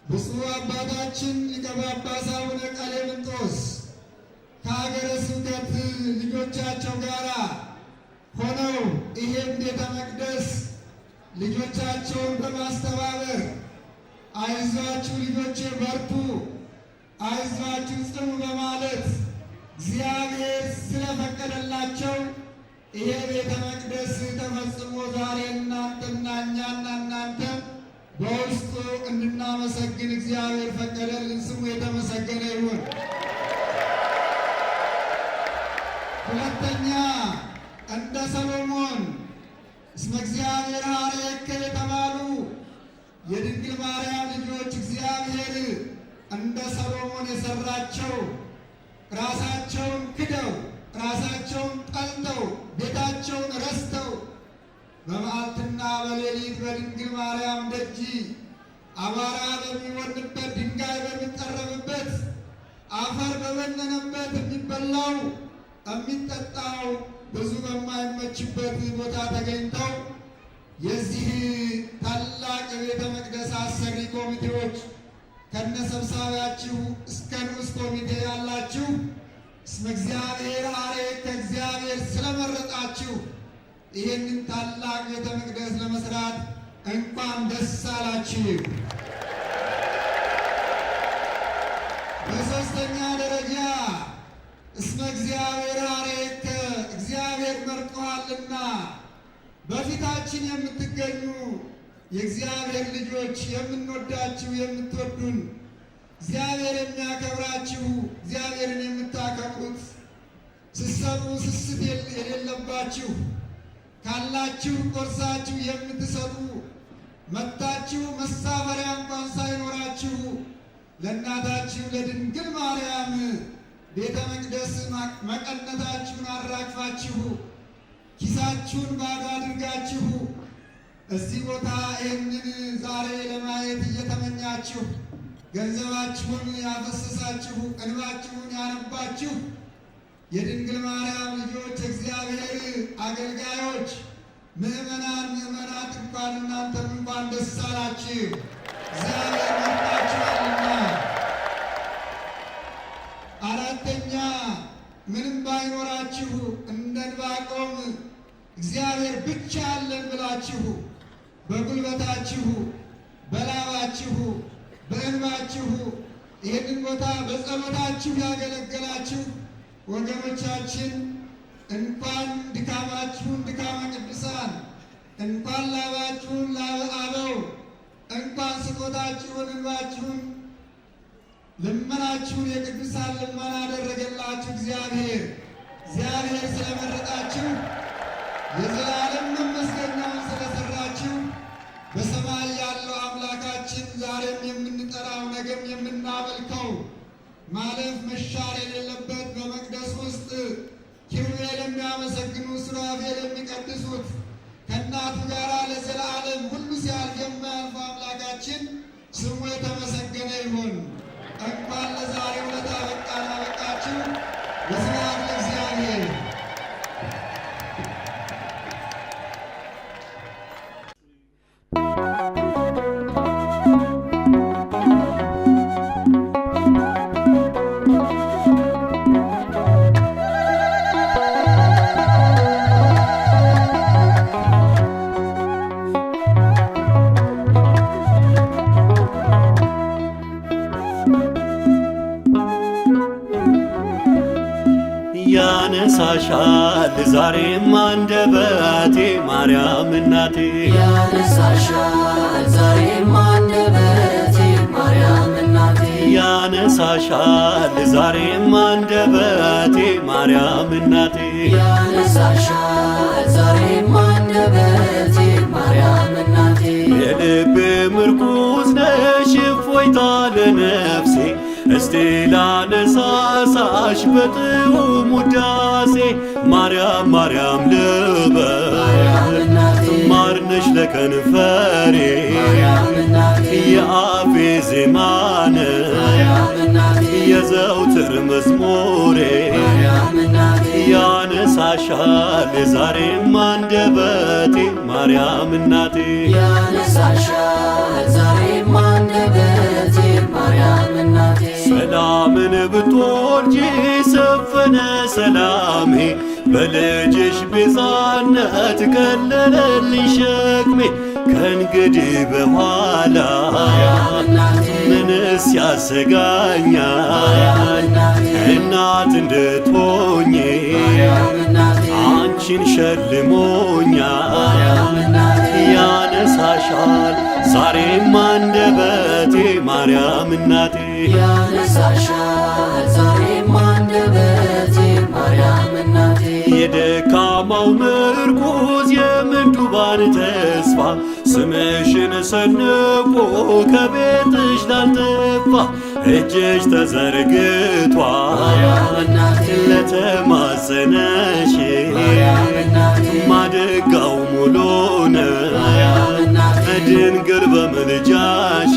ብፁዕ አባታችን ሊቀ ጳጳስ አቡነ ቀሌምንጦስ ከሀገረ ስብከት ልጆቻቸው ጋር ሆነው ይሄን ቤተ መቅደስ ልጆቻቸውን በማስተባበር፣ አይዟችሁ ልጆቼ በርቱ፣ አይዟችሁ ጽኑ በማለት እግዚአብሔር ስለፈቀደላቸው ይሄ ቤተ መቅደስ ተፈጽሞ ዛሬ እናንተና እኛና እናንተ በውስጡ እንድናመሰግን እግዚአብሔር ፈቀደልን። ስሙ የተመሰገነ ይሁን። ሁለተኛ እንደ ሰሎሞን እስመ እግዚአብሔር ኀረየከ የተባሉ የድንግል ማርያም ልጆች እግዚአብሔር እንደ ሰሎሞን የሰራቸው ራሳቸውን ክደው ራሳቸውን ጠልተው ቤታቸውን ረስተው በመዓልትና በሌሊት በድንግል ማርያም ደጅ አቧራ በሚወንበት ድንጋይ በሚጠረብበት አፈር በበነነበት የሚበላው የሚጠጣው ብዙ በማይመችበት ቦታ ተገኝተው የዚህ ታላቅ የቤተ መቅደስ አሰሪ ኮሚቴዎች ከነሰብሳቢያችሁ እስከ ንዑስ ኮሚቴ ያላችሁ እስመ እግዚአብሔር ኀረየከ እግዚአብሔር ስለመረጣችሁ ይህንን ታላቅ ቤተ መቅደስ ለመስራት እንኳን ደስ አላችሁ። በሦስተኛ ደረጃ እስመ እግዚአብሔር ኀረየከ እግዚአብሔር መርጦሃልና በፊታችን የምትገኙ የእግዚአብሔር ልጆች የምንወዳችሁ የምትወዱን እግዚአብሔር የሚያከብራችሁ እግዚአብሔርን የምታከብሩት ስትሰሩ ስስት የሌለባችሁ ካላችሁ ቆርሳችሁ የምትሰጡ መጥታችሁ መሳፈሪያ እንኳን ሳይኖራችሁ ለእናታችሁ ለድንግል ማርያም ቤተ መቅደስ መቀነታችሁን አራግፋችሁ ኪሳችሁን ባዶ አድርጋችሁ እዚህ ቦታ ይህንን ዛሬ ለማየት እየተመኛችሁ ገንዘባችሁን ያፈሰሳችሁ እንባችሁን ያነባችሁ የድንግል ማርያም ልጆች እግዚአብሔር አገልጋዮች ምዕመናን፣ ምዕመናት እንኳን እናንተም እንኳን ደስ አላችሁ፣ እግዚአብሔር መርጣችኋልና። አራተኛ ምንም ባይኖራችሁ እንደ ዕንባቆም እግዚአብሔር ብቻ አለን ብላችሁ በጉልበታችሁ፣ በላባችሁ፣ በእንባችሁ ይህንን ቦታ በጸሎታችሁ ያገለገላችሁ ወገኖቻችን እንኳን ድካማችሁን ድካመ ቅዱሳን፣ እንኳን ላባችሁን ላበ አበው፣ እንኳን ስጦታችሁን እንባችሁን ልመናችሁን የቅዱሳን ልመና አደረገላችሁ እግዚአብሔር። እግዚአብሔር ስለመረጣችሁ የዘላለም መመስገኛውን ስለሰራችሁ በሰማይ ያለው አምላካችን ዛሬም የምንጠራው ነገም የምናመልከው ማለፍ መሻር የሌለበት በመቅደስ ውስጥ ኪሩቤል የሚያመሰግኑ ሱራፌል የሚቀድሱት ከእናቱ ጋር ለዘላለም ሁሉ ሲያልፍ የማያልፈው አምላካችን ስሙ የተመሰገነ ይሁን። እንኳን ለዛሬው ዕለት አበቃን አበቃችሁ። ወስብሐት ለእግዚአብሔር። ያነሳሻል ዛሬም አንደበቴ ማርያም እናቴ ያነሳሻል ዛሬም አንደበቴ ማርያም እናቴ ያነሳሻል ዛሬም አንደበቴ ማርያም እናቴ ያነሳሻል ዛሬም አንደበቴ ማርያም እናቴ የልቤ ምርኩዝ ነሽ እፎይታ ለነፍሴ እስቲ ላነሳሳሽ በጥዑም ውዳሴ ማርያም ማርያም ልበል ማርነሽ ለከንፈሬ የአፌ ዜማ ነሽ የዘውትር መዝሙሬ ያነሳሻል ዛሬም አንደበቴ ማርያም እናቴ ያነሳሻል ዛሬም አንደበቴ ማርያም እናቴ ሰላምን ብትወልጂ ሰፈነ ሰላሜ በልጅሽ ቤዛነት ቀለለልኝ ሸክሜ ከእንግዲህ በኋላ ምንስ ያሰጋኛል እናት እንድትሆኚ አንቺን ሸልሞኛል። ያነሳሻል ዛሬም አንደበቴ ማርያም እናቴ ያነሳሻል ዛሬም አንደበቴ ማርያም እናቴ። የደካማው ምርኩዝ የምንዱባን ተስፋ ስምሽን ሰንቆ ከቤትሽ ላልጠፋ እጅሽ ተዘርግቷል ለተማጸነሽ ማደጋው ሙሉ ነው ድንግል በምልጃሽ።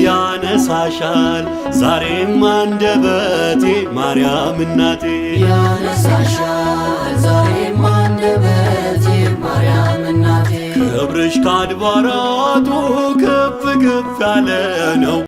ያነሳሻል ዛሬም አንደበቴ ማርያም እናቴ ያነሳሻል ዛሬም አንደበቴ ማርያም እናቴ። ክብርሽ ከአድባራቱ ከፍ ከፍ ያለ ነው።